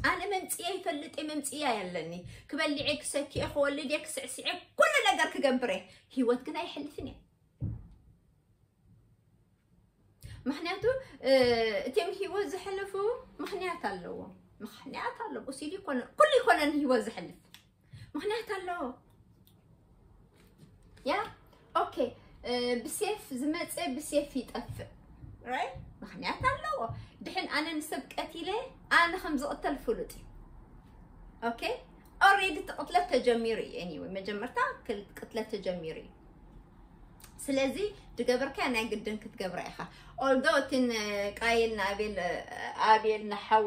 ኣነ መምጽኤ ይፈልጥ እየ፣ መምጽኤ ኣለኒ። ክበልዕ እየ፣ ክሰቲ እየ፣ ክወልድ እየ፣ ክስዕስዕ እየ፣ ኩሉ ነገር ክገብር እየ። ህይወት ግን ኣይሕልፍን እየ። ምኽንያቱ፣ እ፣ እቶም ህይወት ዘሕልፉ ምኽንያት ኣለዎም። ምኽንያት ኣለዎ። እሱ ኢሉ ይኮነ-፣ ኩሉ ይኮነን ህይወት ዘሕልፍ። ምኽንያት ኣለዎ። ያ? ኦኬ፣ እ፣ ብሴፍ ዝመጸ ብሴፍ ይጠፍእ። ራይት? ምኽንያት ኣለዎ። ድሕን ኣነ ንሰብ ቀቲለ፣ ኣነ ከም ዝቕተል ፍሉጥ እዩ። ኦኬ? ኦልሬዲ እቲ ቅትለት ተጀሚሩ እዩ። ኤኒወይ፣ መጀመርታ ክል-፣ ቅትለት ተጀሚሩ እዩ። ስለዚ ዝገበርካዮ ናይ ግድን ክትገብራ ኢኻ። ኦልዶ እቲ ን-፣ ቃየል ንኣቤል፣ ኣቤል ንሓው፣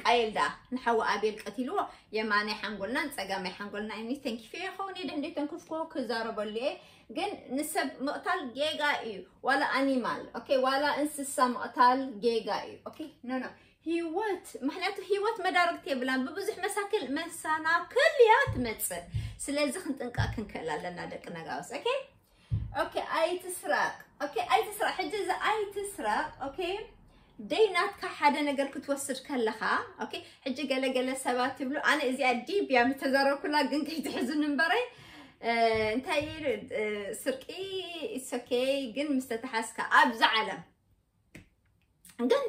ቃየል ደኣ ንሓው ኣቤል ቀቲልዎ፣ የማናይ ሓንጎልናን ጸጋማይ ሓንጎልና እኒ ተንኪፈ ይኸውን እየ፣ ድሕንደይ ተንክፍክዎ ክዛረበሉ እየ። ግን ንሰብ ምቕታል ጌጋ እዩ። ዋላ ኣኒማል፣ ኦኬ፣ ዋላ እንስሳ ምቕታል ጌጋ እዩ። ኦኬ፣ ኖ፣ ኖ። ህይወት፣ ምኽንያቱ ህይወት መዳርግቲ የብላን። ብብዙሕ መሳክል፣ መሰናክል እያ ትመጽእ። ስለዚ ክንጥንቀቕ ክንክእል ኣለና ደቂ ነጋውስ። ኦኬ? ኦኬ፣ ኣይትስረቕ። ኦኬ፣ ኣይትስረቕ። ሕጂ እዚ ኣይትስረቕ፣ ኦኬ? ደይ ናትካ ሓደ ነገር ክትወስድ ከለኻ፣ ኦኬ? ሕጂ ገለ ገለ ሰባት ይብሉ፣ ኣነ እዚኣ ዲብ እያ ምተዛረብኩላ፣ ግን ከይትሕዝኒ እምበረይ፣ እንታይ ኢሉ ስርቂ it's okay ግን ምስ ተተሓዝካ ኣብዛ ዓለም ግን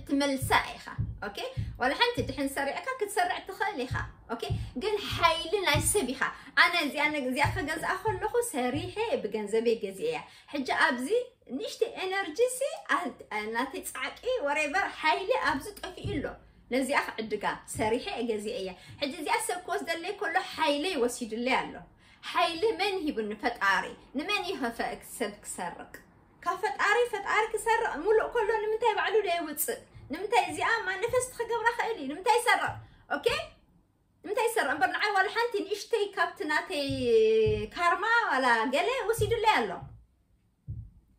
ትመልሳ ኢኻ። ኦኬ፣ ዋላ ሓንቲ ድሕን ሰሪዕካ ክትሰርዕ ትኽእል ኢኻ። ኦኬ፣ ግን ሓይሊ ናይ ሰብ ኢኻ። ኣነ እዚኣ እዚኣ ከገዝኣ ከለኹ ሰሪሐ ብገንዘበይ ገዚአ እያ። ሕጂ ኣብዚ ንእሽተይ ኤነርጂ ሲ ናተይ ጻዕቂ ወሬቨር ሓይሊ ኣብዚ ጠፊኡ ኣሎ። ነዚኣ ክዕድጋ ሰሪሐ ገዚአ እያ። ሕጂ እዚኣ ሰብ ክወስደለይ ከሎ ሓይለይ ወሲዱለይ ኣሎ። ሓይሊ መን ሂቡኒ? ፈጣሪ። ንመን ይኸፈ ሰብ ክሰርቅ? ካብ ፈጣሪ ፈጣሪ ክሰርቕ ምሉእ ከሎ ንምንታይ ባዕሉ ደየውፅእ? ንምንታይ እዚኣ ማኒፌስት ክገብራ ክእል እዩ? ንምንታይ ይሰርቕ? ኦኬ፣ ንምንታይ ይሰርቕ? እምበር ንዓይ ዋላ ሓንቲ ንእሽተይ ካብቲ ናተይ ካርማ ዋላ ገለ ወሲዱለይ ኣሎ።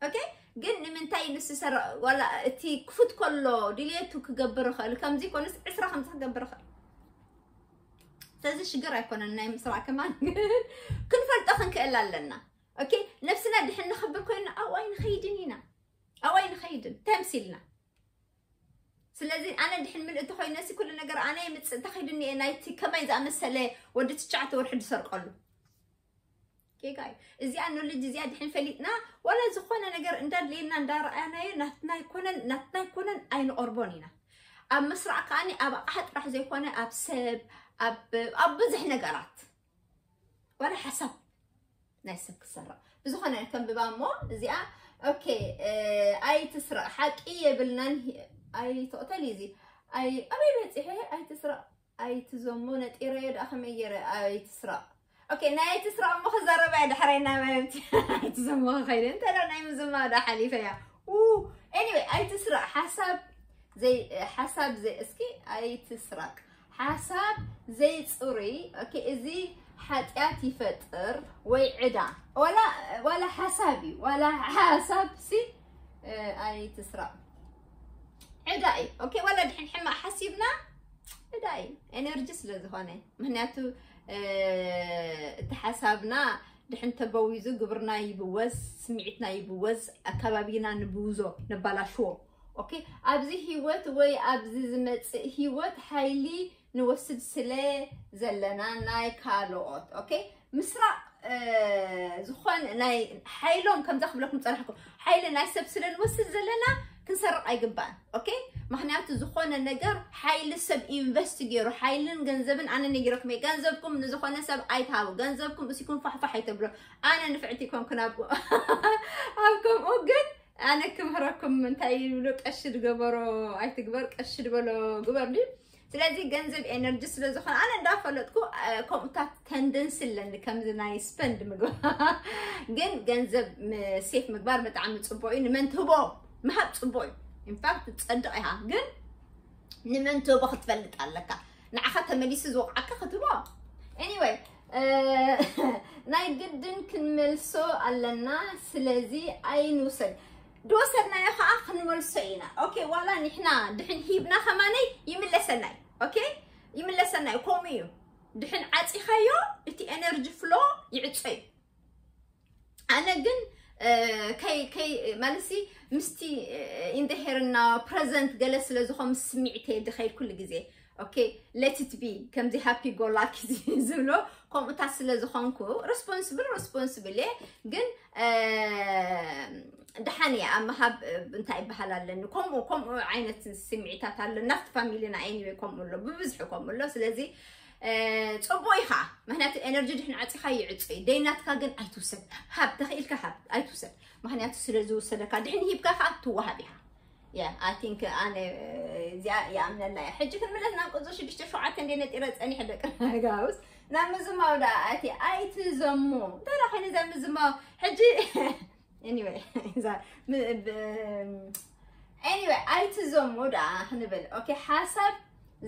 ኦኬ፣ ግን ንምንታይ ንሱ ይሰርቕ? ዋላ እቲ ክፉት ከሎ ድልየቱ ክገብር ይኽእል፣ ከምዚ ኮንስ ዕስራ ከምዚ ክገብር ይኽእል። ስለዚ ሽግር ኣይኮነን ናይ ምስራቅ ከማን ክንፈልጦ ክንክእል ኣለና። ኦኬ፣ ነብስና ድሕን ንኽብር ኮይና ኣብኡ ኣይንኸይድን ኢና። ኣብኡ ኣይንኸይድን ተምሲልና። ስለዚ ኣነ ድሕን ምልእቲ ኮይነ ሲ ኩሉ ነገር ኣነ የምፅእ እንተኸይድኒ እየ ናይቲ ከማይ ዝኣመሰለ ወዲ ትሽዓተ ወርሒ ዝሰርቀሉ ጌጋ እዩ። እዚኣ ኖሌጅ እዚኣ ድሕን ፈሊጥና ዋላ ዝኾነ ነገር እንዳድለየና እንዳረኣናዮ ናትና ኣይኮነን ናትና ኣይኮነን ኣይንቐርቦን ኢና። ኣብ ምስራዕ ከኣኒ ኣብ ኣቕሓ ጥራሕ ዘይኮነ ኣብ ሰብ ኣብ ኣብ ብዙሕ ነገራት ዋላ ሓሳብ ናይ ሰብ ክሰረቕ ብዝኾነ ከንብባ እሞ እዚኣ ኦኬ ኣይትስረቕ ሓቂ የብልናን ኣይትቕተል እዩ እዚ ኣይ ኣበይ በፂሐ ኣይትስረቕ ኣይትዘሞ ነጢረዮ ደኣ ከመይ ገይረ ኣይትስረቕ ኦኬ ናይ ኣይትስረቕ እሞ ክዛረባ እየ ዳሕራይ ናበብቲ ኣይትዘሞ ከኸይደ እንተ ናይ ምዝማ ዳ ሓሊፈ እያ ኤኒወይ ኣይትስረቕ ሓሳብ ዘይ ሓሳብ ዘይ እስኪ ኣይትስረቕ ሓሳብ ዘይፅሩይ ኦኬ እዚ ሓጢኣት ይፈጥር ወይ ዕዳ ዋላ ዋላ ሓሳብ እዩ ዋላ ሓሳብ ሲ ኣይትስረቕ ዕዳ እዩ ኦኬ ዋላ ድሕን ሕማቕ ሓሲብና ዕዳ እዩ ኤነርጂ ስለ ዝኾነ ምክንያቱ እቲ ሓሳብና ድሕን ተበዊዙ ግብርና ይብወዝ ስምዒትና ይብወዝ ኣካባቢና ንብውዞ ነባላሽዎ ኦኬ ኣብዚ ህይወት ወይ ኣብዚ ዝመፅእ ህይወት ሓይሊ ንወስድ ስለ ዘለና ናይ ካልኦት ኦኬ ምስራቕ ዝኾን ናይ ሓይሎም ከምዛ ክብለኩም ፀናሕኩም ሓይሊ ናይ ሰብ ስለ ንወስድ ዘለና ክንሰርቕ ኣይግባእን ኦኬ ምክንያቱ ዝኾነ ነገር ሓይሊ ሰብ ኢንቨስት ገይሩ ሓይልን ገንዘብን ኣነ ነጊረኩም እየ ገንዘብኩም ንዝኾነ ሰብ ኣይትሃቡ ገንዘብኩም እሲኩም ፋሕፋሕ ኣይተብሎ ኣነ ንፍዕቲ ኮንኩን ኣብ ኣብ ከምኡ ግን ኣነ ክምህረኩም እንታይ ይብሉ ቀሺ ድገበሮ ኣይትግበር ቀሺ ድበሎ ግበር ድዩ ስለዚ ገንዘብ ኤነርጂ ስለ ዝኾነ ኣነ እንዳፈለጥኩ ከምኡታት ተንደንስ ኣለኒ ከምዚ ናይ ስፐንድ ምግባር ግን ገንዘብ ሴፍ ምግባር ብጣዕሚ ፅቡቅ እዩ ንመን ትህቦ ምሃብ ፅቡቅ እዩ ኢንፋክት ትፀድቅ ኢኻ ግን ንመን ትህቦ ክትፈልጥ ኣለካ ንዓኻ ተመሊሱ ዝወቕዓካ ክትህቦ ኤኒወይ ናይ ግድን ክንመልሶ ኣለና ስለዚ ኣይንውሰድ ድወሰድናዮ ከዓ ክንመልሶ ኢና ኦኬ ዋላ ንሕና ድሕን ሂብና ከማነይ ይምለሰና እዩ ኦኬ ይምለሰና እዩ ከምኡ እዩ ድሕን ዓፂኻዮ እቲ ኤነርጂ ፍሎ ይዕፆ እዩ ኣነ ግን ከይ ከይ ማለትሲ ምስቲ ኢንደሄርና ፕረዘንት ገለ ስለ ዝኾን ምስ ስሚዕተ ድኸይድ ኩሉ ግዜ ኦኬ let it be ከምዚ ሃፒ ጎ ላኪ ዝብሎ ከምኡታት ስለ ዝኾንኩ ሬስፖንስብል ሬስፖንስብል እየ ግን ደሓን እየ ኣብ ምሃብ እንታይ ይበሃል ኣለኒ ከምኡ ከምኡ ዓይነት ስምዒታት ኣሎ ናፍቲ ፋሚሊና ኤኒወይ ከምኡ ኣሎ ብብዝሒ ከምኡ ኣሎ ስለዚ ፅቡቅ ኢኻ ምክንያቱ ኤነርጂ ድሕን ዓፂኻ ይዕፁ እዩ ደይናትካ ግን ኣይትውሰድ ሃብ ተኽኢልካ ሃብ ኣይትውሰድ ምክንያቱ ስለ ዝውሰደካ ድሕን ሂብካ ከዓ ትወሃብ ኢኻ ያ ኣይ ቲንክ ኣነ እዚኣ ይኣምነላ እየ ሕጂ ክንምለስ ናብ ቅፁ ሽዱሽተ ሸውዓተ እንደ ነጢረ ፀኒሐ ደቂ ጋውስ ናብ ምዝማው ደኣ ኣቲ ኣይትዘሙ እንታይ ደኣ ኮይኑ እዛ ምዝማው ሕጂ anyway እዛ anyway ኣይትዘሙ ደኣ ክንብል okay ሓሳብ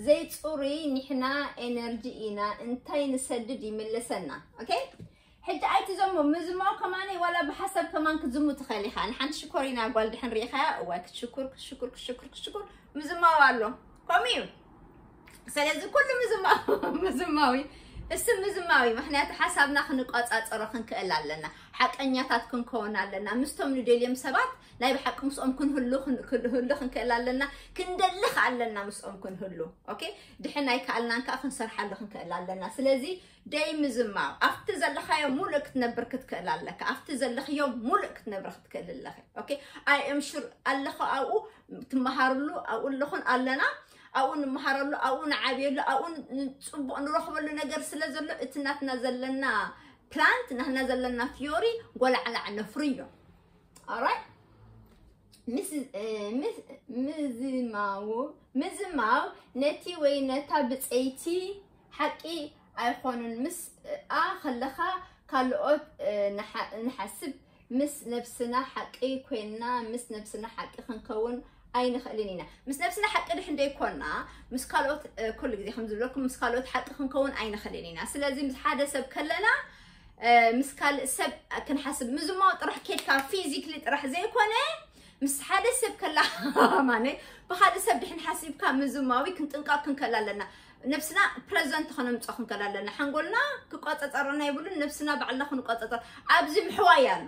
ዘይፅሩይ ንሕና ኤነርጂ ኢና እንታይ ንሰድድ ይምልሰና okay ሕጂ ኣይትዘሙ ምዝማው ከማነይ ዋላ ብሓሳብ ከማን ክትዝሙ ትኽእል ኢኻ ንሓንቲ ሽኮሪና ጓል ድሕን ሪኢኻያ እዋይ ክትሽኩር ክትሽኩር ክትሽኩር ክትሽኩር ምዝማው ኣሎ ከምኡ እዩ ስለዚ ኩሉ ምዝማው ምዝማው እዩ እስቲ ምዝማዊ ምክንያቱ ሓሳብና ክንቋጻጸሮ ክንክእል ኣለና። ሓቀኛታት ክንከውን ኣለና። ምስቶም ንደልዮም ሰባት ናይ ብሓቂ ምስኦም ክንህሉ ክንክእል ኣለና። ክንደልኽ ኣለና ምስኦም ክንህሉ። ኦኬ፣ ድሕን ኣይከኣልናን ከዓ ክንሰርሓሉ ክንክእል ኣለና። ስለዚ ደይ ምዝማው ኣብቲ ዘለኻዮ ሙሉእ ክትነብር ክትክእል ኣለካ። ኣብቲ ዘለኽዮ ሙሉእ ክትነብር ክትክእል ኣለኺ። ኦኬ፣ ኣይ እም ሹር ኣለኹ ኣብኡ ትመሃርሉ ኣብኡ ኣለኹን ኣለና ኣብኡ ንመሃረሉ ኣብኡ ንዓብየሉ ኣብኡ ጽቡቕ ንረኽበሉ ነገር ስለ ዘሎ እቲ ናትና ዘለና ፕላንት ናትና ዘለና ፊዮሪ ጎላዕላዕ ነፍርዮ። ኦራይት፣ ምዝማው ምዝማው ነቲ ወይ ነታ ብፀይቲ ሓቂ ኣይኾኑን። ምስ ኣ ከለኻ ካልኦት ንሓስብ ምስ ነብስና ሓቂ ኮይንና ምስ ነብስና ሓቂ ክንከውን ኣይንኽእልን ኢና። ምስ ነብስና ሓቂ ድሕን ደይኮንና ምስ ካልኦት ኩሉ ግዜ ከም ዝብለኩም ምስ ካልኦት ሓቂ ክንከውን ኣይንኽእልን ኢና። ስለዚ ምስ ሓደ ሰብ ከለና ምስ ካልእ ሰብ ክንሓስብ ምዝማው ጥራሕ ኬድካ ፊዚክሊ ጥራሕ ዘይኮነ ምስ ሓደ ሰብ ከላ ማነ ብካልእ ሰብ ድሕን ሓሲብካ ምዝማዊ ክንጥንቀቅ ክንከል ኣለና። ነብስና ፕረዘንት ከነምፅኦ ክንከል ኣለና። ሓንጎልና ክቆፃፀረና ይብሉን ነብስና ባዕልና ክንቆፃፀር ኣብዚ ምሕዋይ ኣሎ።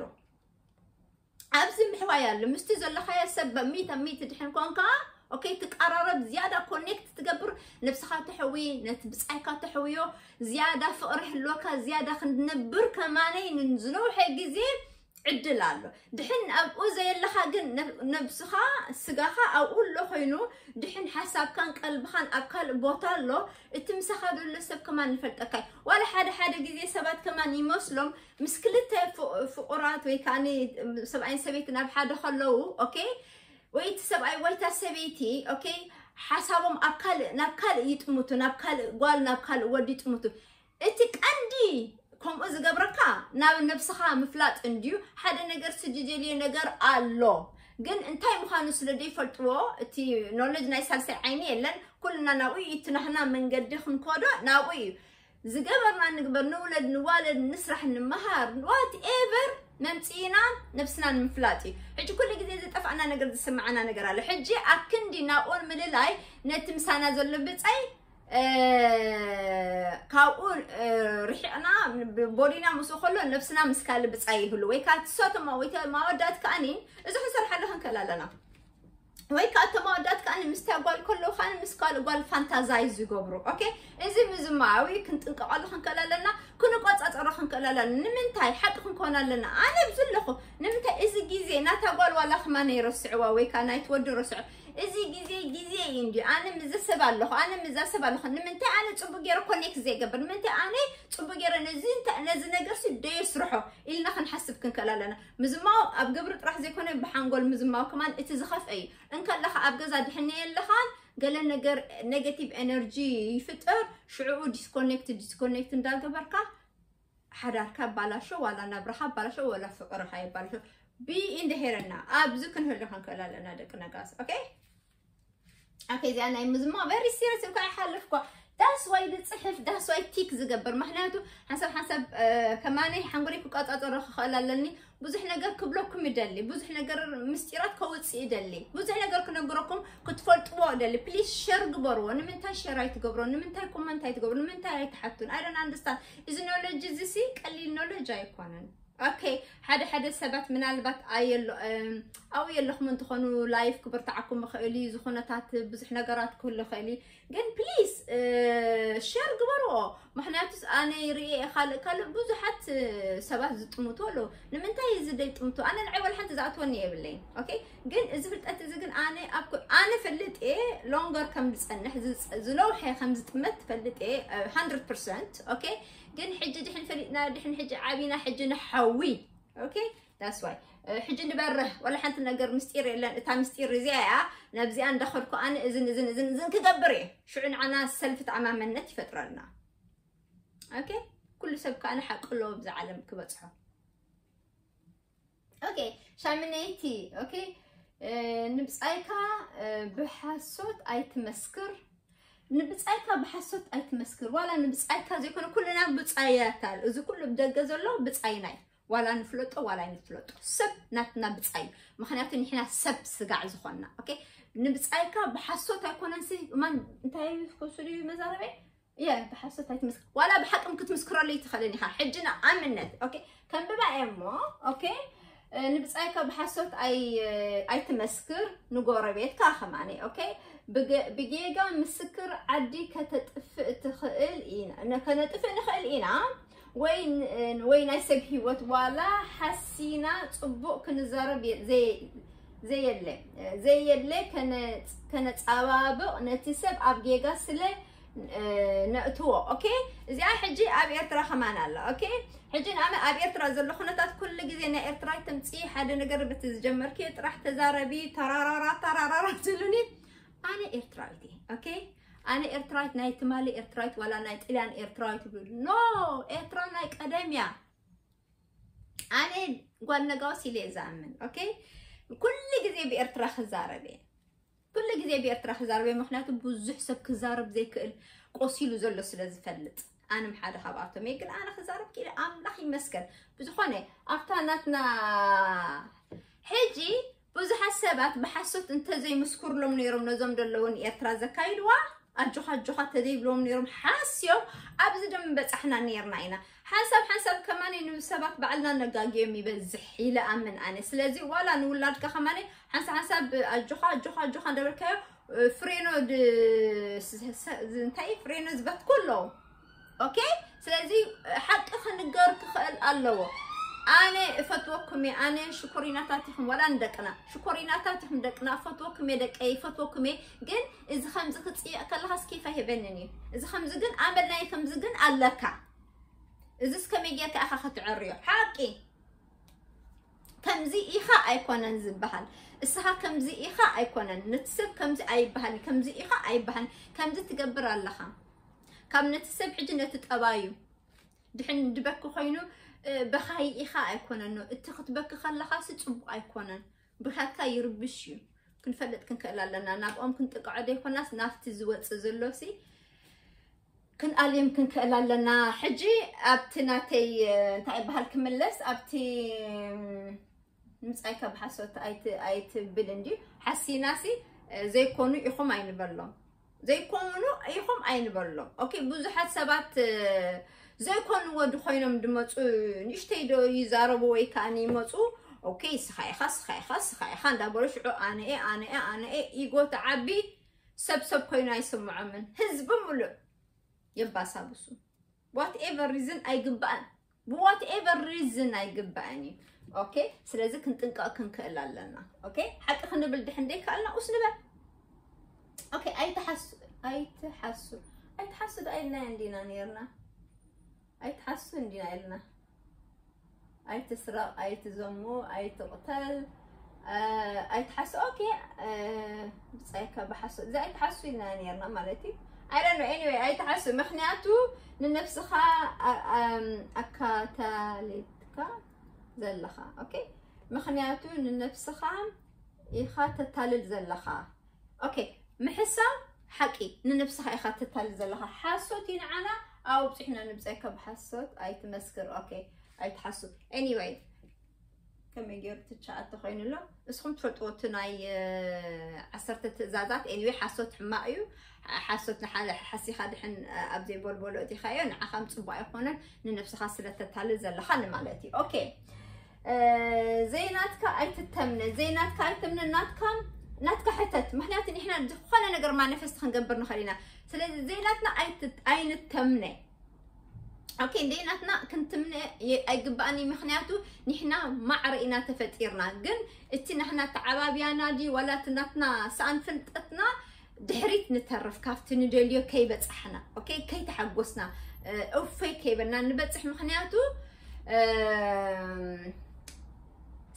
ኣብዚ ምሕዋይ ኣሎ ምስቲ ዘለኻዮ ሰብ በሚት ኣብ ሚት ድሕን ኮንካ ኦኬ ትቀራረብ ዝያዳ ኮኔክት ትገብር ነብስኻ ተሕዊ ነቲ ብፃይካ ተሕውዮ ዝያዳ ፍቕሪ ህልወካ ዝያዳ ክንነብር ከማነይ ንዝነውሐ ግዜ ዕድል ኣሎ። ድሕን ኣብኡ ዘየለኻ ግን ነብስኻ ስጋኻ ኣብኡ ኣሎ ኮይኑ ድሕን ሓሳብካን ቀልብኻን ኣብ ካልእ ቦታ ኣሎ። እቲ ምሳኻ ዘሎ ሰብ ከማን ይፈልጠካይ ዋላ ሓደ ሓደ ግዜ ሰባት ከማን ይመስሎም ምስ ክልተ ፍቑራት ወይ ከዓ ሰብኣይን ሰበይትን ኣብ ሓደ ከለዉ ኦኬ ወይ እቲ ሰብኣይ ወይ እታ ሰበይቲ ኦኬ ሓሳቦም ኣብ ካልእ ናብ ካልእ ይጥምቱ ናብ ካልእ ጓል ናብ ካልእ ወዲ ይጥምቱ። እቲ ቀንዲ ከምኡ ዝገብረካ ናብ ነብስኻ ምፍላጥ እንድዩ። ሓደ ነገር ስድጀልዮ ነገር ኣሎ ግን እንታይ ምዃኑ ስለ ዘይፈልጥዎ እቲ ኖሌጅ ናይ ሳልሳይ ዓይኒ የለን። ኩልና ናብኡ እዩ እቲ ናህና መንገዲ ክንከዶ ናብኡ እዩ። ዝገበርና ንግበር ንውለድ ንዋለድ ንስራሕ ንምሃር ዋት ኤቨር መምፅኢና ነብስና ንምፍላጥ እዩ። ሕጂ ኩሉ ግዜ ዝጠፋእና ነገር ዝስምዓና ነገር ኣሎ። ሕጂ ኣብ ክንዲ ናብኡ ንምልላይ ነቲ ምሳና ዘሎ ብፀይ ካብኡ ርሒቕና ቦዲና ምስኡ ከሎ ነብስና ምስ ካልእ ብፃይ ይህሉ ወይ ከዓ ትሶቶም ወይ ማወዳት ከኣኒ እዚ ክንሰርሓሉ ክንክእል ኣለና። ወይ ከዓ እቶም ኣወዳት ከዓ ምስታ ጓል ከለዉ ከዓ ምስ ካልእ ጓል ፋንታዛይ ዝገብሩ ኦኬ። እዚ ምዝማዊ ክንጥንቀቐሉ ክንክእል ኣለና። ክንቆፃፀሮ ክንክእል ኣለና። ንምንታይ ሓቂ ክንከውን ኣለና። ኣነ ኣብዚ ኣለኹ ንምንታይ እዚ ግዜ ናታ ጓል ዋላ ክማ ነይረስዕዋ ወይ ከዓ ናይቲ ወዲ ረስዖ እዚ ግዜ ግዜ እዩ እንዲ ኣነ ምዚ ሰብ ኣለኹ ኣነ ምዛ ሰብ ኣለኹ ንምንታይ ኣነ ፅቡቅ ገይረ ኮኔክት ዘይገብር ንምንታይ ኣነ ፅቡቅ ገይረ ነዚ ነገር ሲ ደየስርሖ ኢልና ክንሓስብ ክንክእል ኣለና። ምዝማው ኣብ ግብሪ ጥራሕ ዘይኮነ ብሓንጎል ምዝማው ከማን እቲ ዝኸፍአ እዩ። እንከለኻ ኣብ ገዛ ድሕነየ ኣለኻን ገለ ነገር ኔጋቲቭ ኤነርጂ ይፍጠር ሽዕኡ ዲስኮኔክት ዲስኮኔክት እንዳገበርካ ሓዳርካ ባላሾ ዋላ ናብራኻ ባላሾ ወላ ፍቅርኻ ይባላሾ። ቢ ኢንደሄረና ኣብዚ ክንህሉ ክንክእል ኣለና ደቂ ነጋስ ኦኬ። ኦኬ እዚኣ ናይ ምዝማ ቨሪ ሲሪየስ እኳ ይሓልፍ እኳ ዳስ ዋይ ዝፅሕፍ ዳስ ዋይ ቲክ ዝገብር ምክንያቱ ሓንሳብ ሓንሳብ ከማነይ ሓንጎለይ ክቆፃፀሮ ክኽእል ኣለኒ። ብዙሕ ነገር ክብለኩም ይደሊ ብዙሕ ነገር ምስጢራት ከውፅእ ይደሊ ብዙሕ ነገር ክነግረኩም ክትፈልጥዎ ደሊ ፕሊስ ሸር ግበርዎ። ንምንታይ ሸር ኣይትገብሮ ንምንታይ ኮመንት ኣይትገብሩ ንምንታይ ኣይትሓቱን ኣይደን ኣንደስታን። እዚ ኖሎጅ እዚ ሲ ቀሊል ኖሎጅ ኣይኮነን። ኦኬ ሓደ ሓደ ሰባት ምናልባት ኣየሎ ኣብኡ የለኹም እንትኾኑ ላይፍ ክብርትዓኩም ይኽእል እዩ ዝኾነታት ብዙሕ ነገራት ክህሉ ይኽእል እዩ። ግን ፕሊስ ሸር ግበርዎ። ምክንያቱስ ኣነ ርኤ ካልእ ካልእ ብዙሓት ሰባት ዝጥምቱ ኣለዉ። ንምንታይ እዚ ደይጥምቱ ኣነ ንዓይ ወላ ሓንቲ ዝኣትወኒ የብለይን። ኦኬ ግን እዚ ፍልጠት እዚ ግን ኣነ ኣብ ኣነ ፈልጥ እየ ሎንገር ከም ዝፀንሕ ዝነውሐ ከም ዝጥመት ፈልጥ እየ። ሃንድረድ ፐርሰንት ኦኬ ግን ሕጂ ድሕን ፈሊጥና ድሕን ሕጂ ዓቢና ሕጂ ንሓዊ ኦኬ ዳስ ዋይ ሕጂ ንበርህ ወላ ሓንቲ ነገር ምስጢር የለን። እታ ምስጢር እዚኣ እያ። ናብዚኣ እንዳኸድኩ ኣነ እዝን እዝን እዝን እዝን ክገብር እየ። ሽዑ ንዓና ሰልፍ ተኣማመነት ይፈጥረልና። ኦኬ ኩሉ ሰብ ከዓ ንሓቂ ኣለዎ ብዛ ዓለም ክበፅሖ። ኦኬ ሻምነይቲ ኦኬ ንብፃይካ ብሓሶት ኣይትመስክር። ንብፃይካ ብሓሶት ኣይትመስክር ዋላ ንብፃይካ ዘይኮነ ኩልና ብፃያት ኣሎ። እዚ ኩሉ ብደገ ዘሎ ብፃይናይ ዋላ ንፍለጦ ዋላ ንፍለጦ ሰብ ናትና ብፃይ ምክንያቱ ንሕና ሰብ ስጋዕ ዝኾንና ኦኬ ንብፃይካ ብሓሶት ኣይኮነን ሲ ማን እንታይ ክወስዱ እዩ መዛረበይ እየ ብሓሶት ኣይትመስክር ዋላ ብሓቅም ክትምስክረሉ ይትኽእልን ኢኻ። ሕጂ ንኣብነት ኦኬ ከንብባ እየ እሞ ኦኬ ንብጻይካ ብሓሶት ኣይ ኣይትመስክር ንጎረቤትካ ከማኒ ኦኬ ብጌጋ ምስክር ዓዲ ከተጥፍእ ትኽእል ኢና ከነጥፍእ ንኽእል ኢና ወይ ወይ ናይ ሰብ ህይወት ዋላ ሓሲና ጽቡቕ ክንዛረብ ዘየለ ዘየለ ከነጻባብቕ ነቲ ሰብ ኣብ ጌጋ ስለ ነእትዎ ኦኬ እዚኣ ሕጂ ኣብ ኤርትራ ከማን ኣላ ኦኬ ሕጂ ንኣመ ኣብ ኤርትራ ዘሎ ኩነታት ኩሉ ግዜ ናይ ኤርትራ ተምፂ ሓደ ነገር በቲ ዝጀመርክዮ ጥራሕ ተዛረቢ ተራራራ ተራራራ ትብሉኒ ኣነ ኤርትራዊት እየ ኦኬ ኣነ ኤርትራዊት ናይ ትማሊ ኤርትራዊት ዋላ ናይ ጥልያን ኤርትራዊት ይብሉ ኖ ኤርትራ ናይ ቀደም እያ ኣነ ጓል ነጋውስ ኢለ እየ ዝኣምን ኦኬ ኩሉ ግዜ ብኤርትራ ክዛረብ እየ ኩሉ ግዜ ብኤርትራ ክዛረብ እየ ምክንያቱ ብዙሕ ሰብ ክዛረብ ዘይክእል ቆሲሉ ዘሎ ስለ ዝፈልጥ ኣንም ሓደ ካብኣቶም እየ ግን ኣነ ክዛረብ ክኢለ ኣምላኽ ይመስገን ብዝኾነ ኣብታ ናትና ሕጂ ብዙሓት ሰባት ብሓሶት እንተዘይምስኩርሎም ነይሮም ነዞም ዘለውን ኤርትራ ዘካይድዋ ኣጆኻ ኣጆኻ ተዘይብሎም ነይሮም ሓስዮም ኣብዚ ደም በጻሕና ነይርና ኢና ሓንሳብ ሓንሳብ ከማን ንሰባት ባዕልና ነጋግዮም ይበዝሕ ኢለ ኣምን ኣነ ስለዚ ዋላ ንውላድካ ከማን ሓንሳብ ሓንሳብ ኣጆኻ ኣጆኻ ኣጆኻ እንደበልካዮ ፍሬኖ እንታይ ፍሬኖ ዝበትኩ ኣለዉ ኦኬ ስለዚ ሓቂ ክንገር ክኽእል ኣለዎ ኣነ እፈትወኩም እየ ኣነ ሽኮሪናታት ኢኹም ዋላ ንደቅና ሽኮሪናታት ኢኹም ደቅና እፈትወኩም እየ ደቀይ እፈትወኩም እየ ግን እዚ ከምዚ ክፅየቅ ከለካ ስኬፍ ኣይህበንን እዩ እዚ ከምዚ ግን ኣመል ናይ ከምዚ ግን ኣለካ እዚስ ከመይ ጌርካ ኢኻ ክትዕርዮ ሓቂ ከምዚ ኢኻ ኣይኮነን ዝበሃል እስኻ ከምዚ ኢኻ ኣይኮነን ነቲ ሰብ ከምዚ ኣይበሃል ከምዚ ኢኻ ኣይበሃል ከምዚ ትገብር ኣለኻ ካብ ነቲ ሰብ ሕጂ ነቲ ጠባዩ ድሕን ድበኪ ኮይኑ በኻይ ኢኻ ኣይኮነን እቲ ክትበኪ ከለኻሲ ፅቡቅ ኣይኮነን ብካትካ ይርብሽ እዩ ክንፈልጥ ክንክእል ኣለና ናብኦም ክንጥቅዖ ዘይኮናስ ናብቲ ዝወፅእ ዘሎሲ ክንኣልዮም ክንክእል ኣለና ሕጂ ኣብቲ ናተይ እንታይ ይበሃል ክምለስ ኣብቲ ምጻይ ካብ ሓሶት ኣይትብል እንዲ ሓሲናሲ ዘይኮኑ ኢኹም ኣይንበሎም ዘይኮኑ ኢኹም ኣይንበሎም ኦኬ ብዙሓት ሰባት ዘይኮንዎ ድኮይኖም ድመፁ ንእሽተይ ዶ ይዛረቡ ወይ ከዓ ይመፁ ኦኬ ስኻ ኢኻ ስኻ ኢኻ ስኻ ኢኻ እንዳበሉ ሽዑ ኣነ ኣነ ኣነ ኢጎ ተዓቢ ሰብ ሰብ ኮይኑ ኣይስምዖምን ህዝቢ ሙሉእ የባሳብሱ whatever reason ኣይግባእን ብ whatever reason ኣይግባእን እዩ okay ስለዚ ክንጥንቀቕ ክንክእል ኣለና okay ሓቂ ክንብል ድሕን ደይከኣልና ኡስ ንበል okay ኣይትሓሱ ኣይትሓሱ ኣይትሓሱ ዶ ኣይልናዮ እንዲና ነርና ኣይትሓሱ እንዲና ኢልና ኣይትስረቕ ኣይትዘሙ ኣይትቕተል ኣይትሓሱ okay ብጻይካ ብሓሱ እዚ ኣይትሓሱ ኢልና ነርና ማለት እዩ I don't know anyway ኣይትሓሱ ምክንያቱ ንነብስኻ ኣካታሊትካ ዘለኻ okay ምክንያቱ ንነብስኻ ኢኻ ተታልል ዘለኻ okay ምሕሳብ ሓቂ ንነብስኻ ኢኻ ተታልል ዘለኻ ሓሶት እዩ ንዓና ኣብፅሕና ንብፀይካ ብሓሶት ኣይትመስክር okay ኣይትሓሱ anyway ከመይ ገይሩ ትቻኣተ ኮይኑ ኣሎ እስኹም ትፈልጥዎ እቲ ናይ ዓሰርተ ትእዛዛት anyway ሓሶት ሕማቕ እዩ ሓሶት ንሓደ ሓሲኻ ድሕን ኣብ ዘይበልበሎ እቲኻዮ ንዓኻ ምፅቡቅ ኣይኮነን ንነብስኻ ስለተታልል ዘለኻ ንማለት እዩ okay ዘይናትካ ኣይትተምነ ዘይናትካ ኣይተምነ ናትካ ናትካ ሕተት ምክንያቱ ንሕና ዝኾነ ነገር ማኒፌስት ክንገብር ንኽእል ኢና ስለዚ ዘይናትና ኣይንተምነ okay ዘይናትና ክንትምነ ኣይግባእን ምክንያቱ ንሕና ማዕረ ኢና ተፈጢርና ግን እቲ ናህና ተዓባብያና ዲ ዋላ እቲ ናትና ሰኣን ፍልጠትና ድሕሪት ንተርፍ ካብቲ ንደልዮ ከይበፃሕና okay ከይተሓጎስና እፈይ ከይበልና ንበፅሕ ምክንያቱ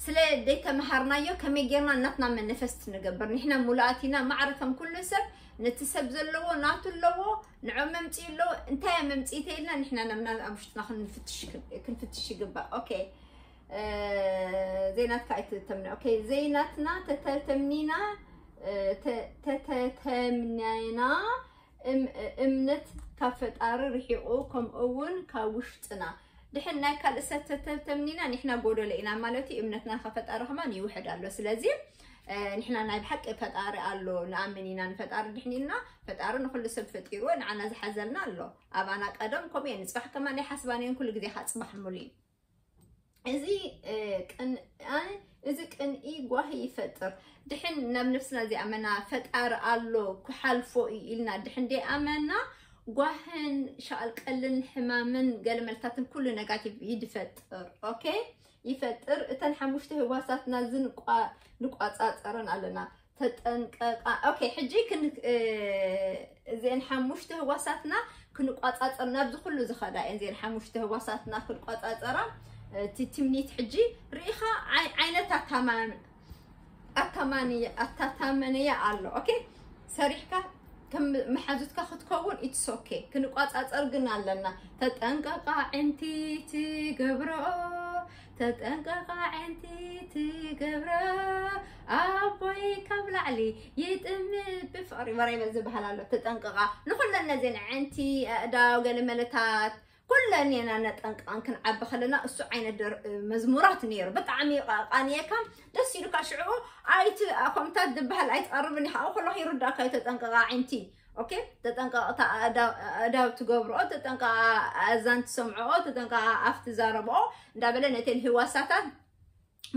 ስለ ደይተምሃርናዮ ከመይ ጌርና እናትና መነፈስት ንገብር ንሕና ሙሉኣት ኢና ማዕረ ከም ኩሉ ሰብ ነቲ ሰብ ዘለዎ ናቱ ኣለዎ ንዖም መምፅኢ ኣለዎ እንታይ መምፅኢተ ኢልና ንሕና ነምና ኣብ ውሽጥና ክንፍትሽ ይግባእ okay ዘይናትካ ኣይትተምነ okay ዘይናትና ተተተምኒና ተተተምኒና እምነት ካብ ፈጣሪ ርሒቑ ከምኡ እውን ካብ ውሽጥና ድሕን ናይ ካልእ ሰብ ተተምኒና ንሕና ጎደሎ ኢና ማለት እዩ እምነትና ካብ ፈጣሪ ከማን ይውሕድ ኣሎ ስለዚ ንሕና ናይ ብሓቂ ፈጣሪ ኣሎ ንኣምን ኢና። ንፈጣሪ ድሕን ኢልና፣ ፈጣሪ ንኩሉ ሰብ ፈጢርዎ፣ ንዓና ዝሓዘልና ኣሎ። ኣባና ቀደም ከምኡ እየ። ንፅባሕ ከማን ኣይሓስባን እየን፣ ኩሉ ግዜ ከዓ ፅባሕ ሙሉ እዩ። እዚ ቅን እዚ ቅንኢ ጓሂ ይፈጥር። ድሕን ናብ ነፍስና ዘይኣመና ፈጣሪ ኣሎ ክሓልፎ እዩ ኢልና ድሕን ደይኣመና፣ ጓህን ሻልቀልን ሕማምን ገለመልታትን ኩሉ ነጋቲቭ ይድፈጥር። ኦኬ፣ ይፈጥር። እተን ሓሙሽተ ህዋሳትና ዝንቋ ንቋጻጸረን ኣለና። ተጠንቀቃ። ኦኬ፣ ሕጂ ክን እዚን ሓሙሽተ ህዋሳትና ክንቋጻጸር ናብዚ ኩሉ ዝኸዳ እየን። እዚን ሓሙሽተ ህዋሳትና ክንቋጻጸራ፣ እቲ ትምኒት ሕጂ ርኢኻ፣ ዓይነታት ኣታማን ኣታማንያ ኣታታመንያ ኣሎ። ኦኬ፣ ሰሪሕካ ከም መሓዙትካ ክትከውን ኢትስ ኦኬ። ክንቋጻጸር ግን ኣለና። ተጠንቀቃ ዕንቲ ትገብሮ፣ ተጠንቀቃ ዕንቲ ትገብሮ፣ ኣቦይ ካብ ላዕሊ ይጥምት ብፍቕሪ ወረይበ ዝበሃል ኣሎ። ተጠንቀቃ። ንኹለን ነዚን ዕንቲ፣ ኣእዳው፣ ገለ መለታት ኩለን ኢና ነጠንቅቐን። ክንዓቢ ከለና እሱ ዓይነት መዝሙራት ነይሩ። ብጣዕሚ ቃንየካ ደስ ኢሉካ። ሽዑ ኣይቲ ከምታት ዝበሃል ኣይትቐርብን ኢኻ። ኣብኡ ከለኹ ይርዳእካ እዩ። ተጠንቀቓ ዕንቲ። ኦኬ፣ ተጠንቀቕታ ኣእዳው ትገብርኦ፣ ተጠንቀቓ ኣእዛን ትሰምዕኦ፣ ተጠንቀቓ ኣፍ ትዛረብኦ እንዳበለ ነተን ህዋሳታት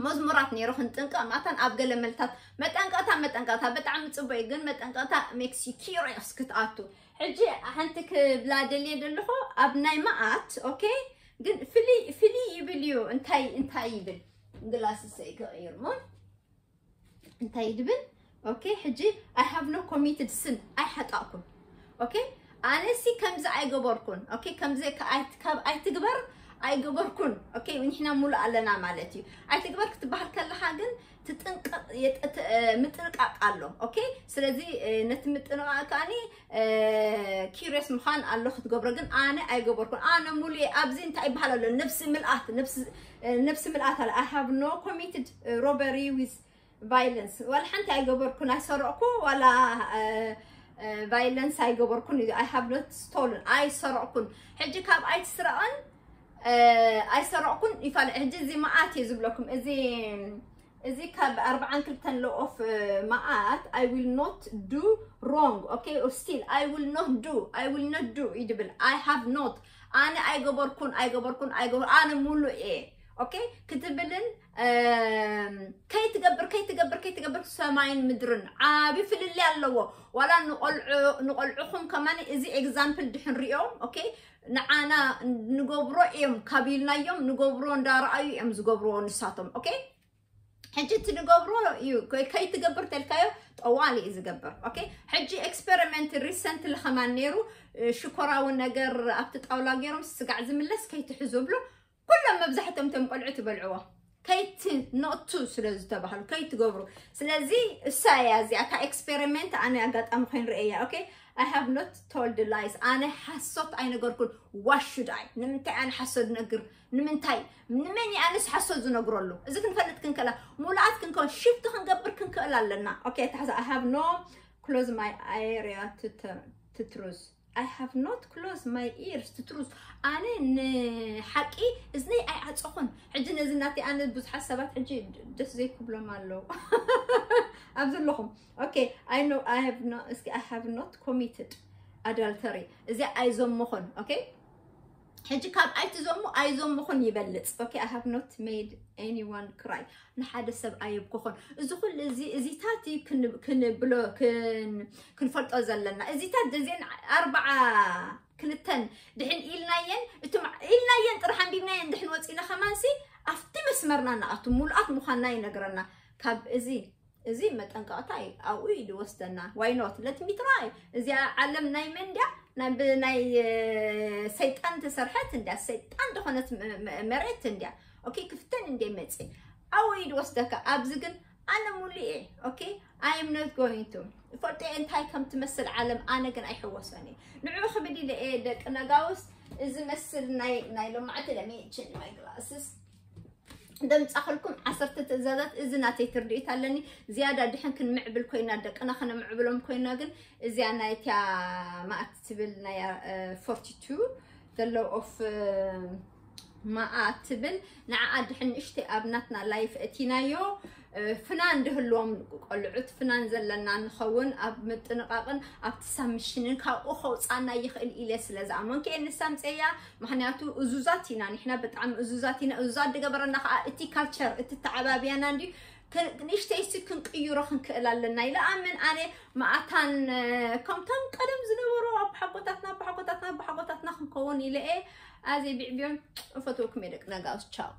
መዝሙራት ነይሩ። ክንጥንቀቕ ማታን ኣብ ገለ መልታት መጠንቀቕታ መጠንቀቕታ ብጣዕሚ ጽቡቅ እዩ፣ ግን መጠንቀቕታ makes you curious ክትኣቱ። ሕጂ ሓንቲ ክብላ ደልየ ዘለኹ ኣብ ናይ መኣት። ኦኬ፣ ግን ፍልይ ፍልይ ይብል እዩ። እንታይ እንታይ ይብል? ግላስ ሰይ ክቕይር ሞ እንታይ ይድብል? ኦኬ፣ ሕጂ I have no committed sin፣ ኣይሓጣእኩን። ኦኬ፣ ኣነሲ ከምዚ ኣይገበርኩን። ኦኬ፣ ከምዚ ካብ ኣይትግበር ኣይገበርኩን። ኦኬ፣ ንሕና ሙሉ ኣለና ማለት እዩ። ኣይትግበር ክትበሃል ከለኻ ግን ትጥንቀቕ ምጥንቃቕ ኣሎ። ኦኬ፣ ስለዚ ነቲ ምጥንቃቕ ከኣኒ ኪሪየስ ምዃን ኣሎ ክትገብሮ። ግን ኣነ ኣይገበርኩን። ኣነ ሙሉ እየ። ኣብዚ እንታይ ይበሃል ኣሎ? ነብሲ ምልኣት፣ ነብሲ ምልኣት ኣለ። I have no committed robbery with violence። ዋላ ሓንቲ ኣይገበርኩን። ኣይሰረቕኩ ዋላ violence ኣይገበርኩን። I have not stolen። ኣይሰረቕኩን። ሕጂ ካብ ኣይትስረቕን ኣይሰረቕኩን ይፋል። ሕጂ እዚ መኣት እየ ዝብለኩም። እዚ እዚ ካብ ኣርባዓን ክልተን law of መኣት፣ I will not do wrong። ኦኬ፣ still I will not do፣ I will not do ይድብል። I have not፣ ኣነ ኣይገበርኩን ኣይገበርኩን ኣይገበርኩን፣ ኣነ ሙሉእ እየ። ኦኬ፣ ክትብልን ከይትገብር ከይትገብር ከይትገብር ሰማይን ምድርን ዓቢ ፍልልይ ኣለዎ። ዋላ ንቆልዑ ንቆልዑኹም ከማን እዚ ኤግዛምፕል ድሕን ሪኦም። ኦኬ፣ ንዓና ንገብሮ እዮም ካብ ኢልናዮም ንገብሮ እንዳረኣዩ እዮም ዝገብርዎ ንሳቶም። ኦኬ፣ ሕጂ እቲ ንገብሮ እዩ። ከይትገብር ተልካዮ ጠዋሊ እዩ ዝገብር። ኦኬ፣ ሕጂ ኤክስፐሪመንት ሪሰንትሊ ከማን ነይሩ። ሽኮራዊ ነገር ኣብቲ ጣውላ ገይሮም ስጋዕ ዝምለስ ከይትሕዙ ብሎ ኩሎም መብዛሕቶም ቶም ቆልዑ ትበልዕዎ ከይቲ ኖቱ ስለ ዝተባህሉ ከይትገብሩ። ስለዚ እሳ እያ እዚኣ እታ ኤክስፐሪመንት ኣነ ኣጋጣሚ ኮይን ርእያ። ኦኬ፣ I have not told lies። ኣነ ሓሶት ኣይነገርኩን። Why should I? ንምንታይ ኣነ ሓሶት ነግር? ንምንታይ? ንመን ኣነስ ሓሶት ዝነግረሉ? እዚ ክንፈልጥ ክንክእላ፣ ሙሉኣት ክንከውን፣ ሽፍቲ ክንገብር ክንክእል ኣለና። ኦኬ፣ ታሕዛ I have no close my area to truth። I have not close my ears to truth። ኣነ ንሓቂ እዝነይ ኣይዓፀኹን። ሕጂ ነዚ ናተይ ኣነ ብዙሓት ሰባት ሕጂ ደስ ዘይክብሎም ኣለዉ ኣብ ዘለኹም። ኦኬ፣ I know I have no እስኪ I have not committed adultery። እዚ ኣይዘመኹን። ኦኬ፣ ሕጂ ካብ ኣይትዘሙ ኣይዘመኹን ይበልፅ። ኦኬ፣ I have not made anyone cry። ንሓደ ሰብ ኣየብከኹን። እዚ ኩሉ እዚ እዚታት እዩ ክን- ክንብሎ ክን- ክንፈልጦ ዘለና። እዚታት እዚአን ኣርባዓ ክልተን ድሕን ኢልናየን፣ እቶም ኢልናየን ጥራሕ ኣንቢብናየን ድሕን ወፂና ከማንሲ ኣብቲ መስመርና ንኣቱ። ሙሉኣት ምዃንና ይነግረና። ካብ እዚ እዚ መጠንቀቕታ እዩ። ኣብኡ እዩ ዝወስደና። Why not? Let me try። እዚኣ ዓለም ናይ መን ድያ? ናይ ብናይ ሰይጣን ተሰርሐት እንድያ፣ ሰይጣን ዝኾነት መሬት እንድያ። ኦኬ፣ ክፍተን እንደ መጽ ኣብኡ እዩ ዝወስደካ። ኣብዚ ግን ኣነ ሙሉእ እየ። ኦኬ፣ I am not going to ፈልጦ እየ እንታይ ከም ትመስል ዓለም፣ ኣነ ግን ኣይሕወሰን እየ። ንዑ ክብል ኢለ እየ ደቂ ነጋውስ። እዚ መስል ናይ ናይ ሎማዕቲ ለሚችን my glasses ደምጻኽልኩም ዓሰርተ ትእዛዛት። እዚ ናተይ ትርድኢት ኣለኒ። ዝያዳ ድሕን ክንምዕብል ኮይና፣ ደቅና ከነምዕብሎም ኮይና፣ ግን እዚኣ ናይታ ማእት ትብል ናይ ፎርቲ ቱ the law of ማኣ ትብል ንዓኣ ድሕን ንእሽተይ ኣብ ናትና ላይፍ እቲናዮ። ፍናን ድህልዎም ቆልዑት ፍናን ዘለና ንኸውን ኣብ ምጥንቓቕን ኣብቲ ሳምሽንን ካብኡ ከውፃና ይኽእል ኢለ ስለ ዝኣመንኩ እየ ንሳ ምፀያ። ምክንያቱ እዙዛት ኢና ንሕና፣ ብጣዕሚ እዙዛት ኢና። እዙዛት ድገበረና ከዓ እቲ ካልቸር እቲ ተዓባብያና እንዲ ንእሽተይሲ ክንቅይሮ ክንክእል ኣለና ኢለ ኣምን። ኣነ ማኣታን ከምቶም ቀደም ዝነበሩ ኣባሓጎታትና ኣባሓጎታትና ኣባሓጎታትና ክንከውን ኢለ እየ። ኣዜ ቢዕቢዮን እፈትወኩም እየ ደቂ ነጋውስ። ቻው።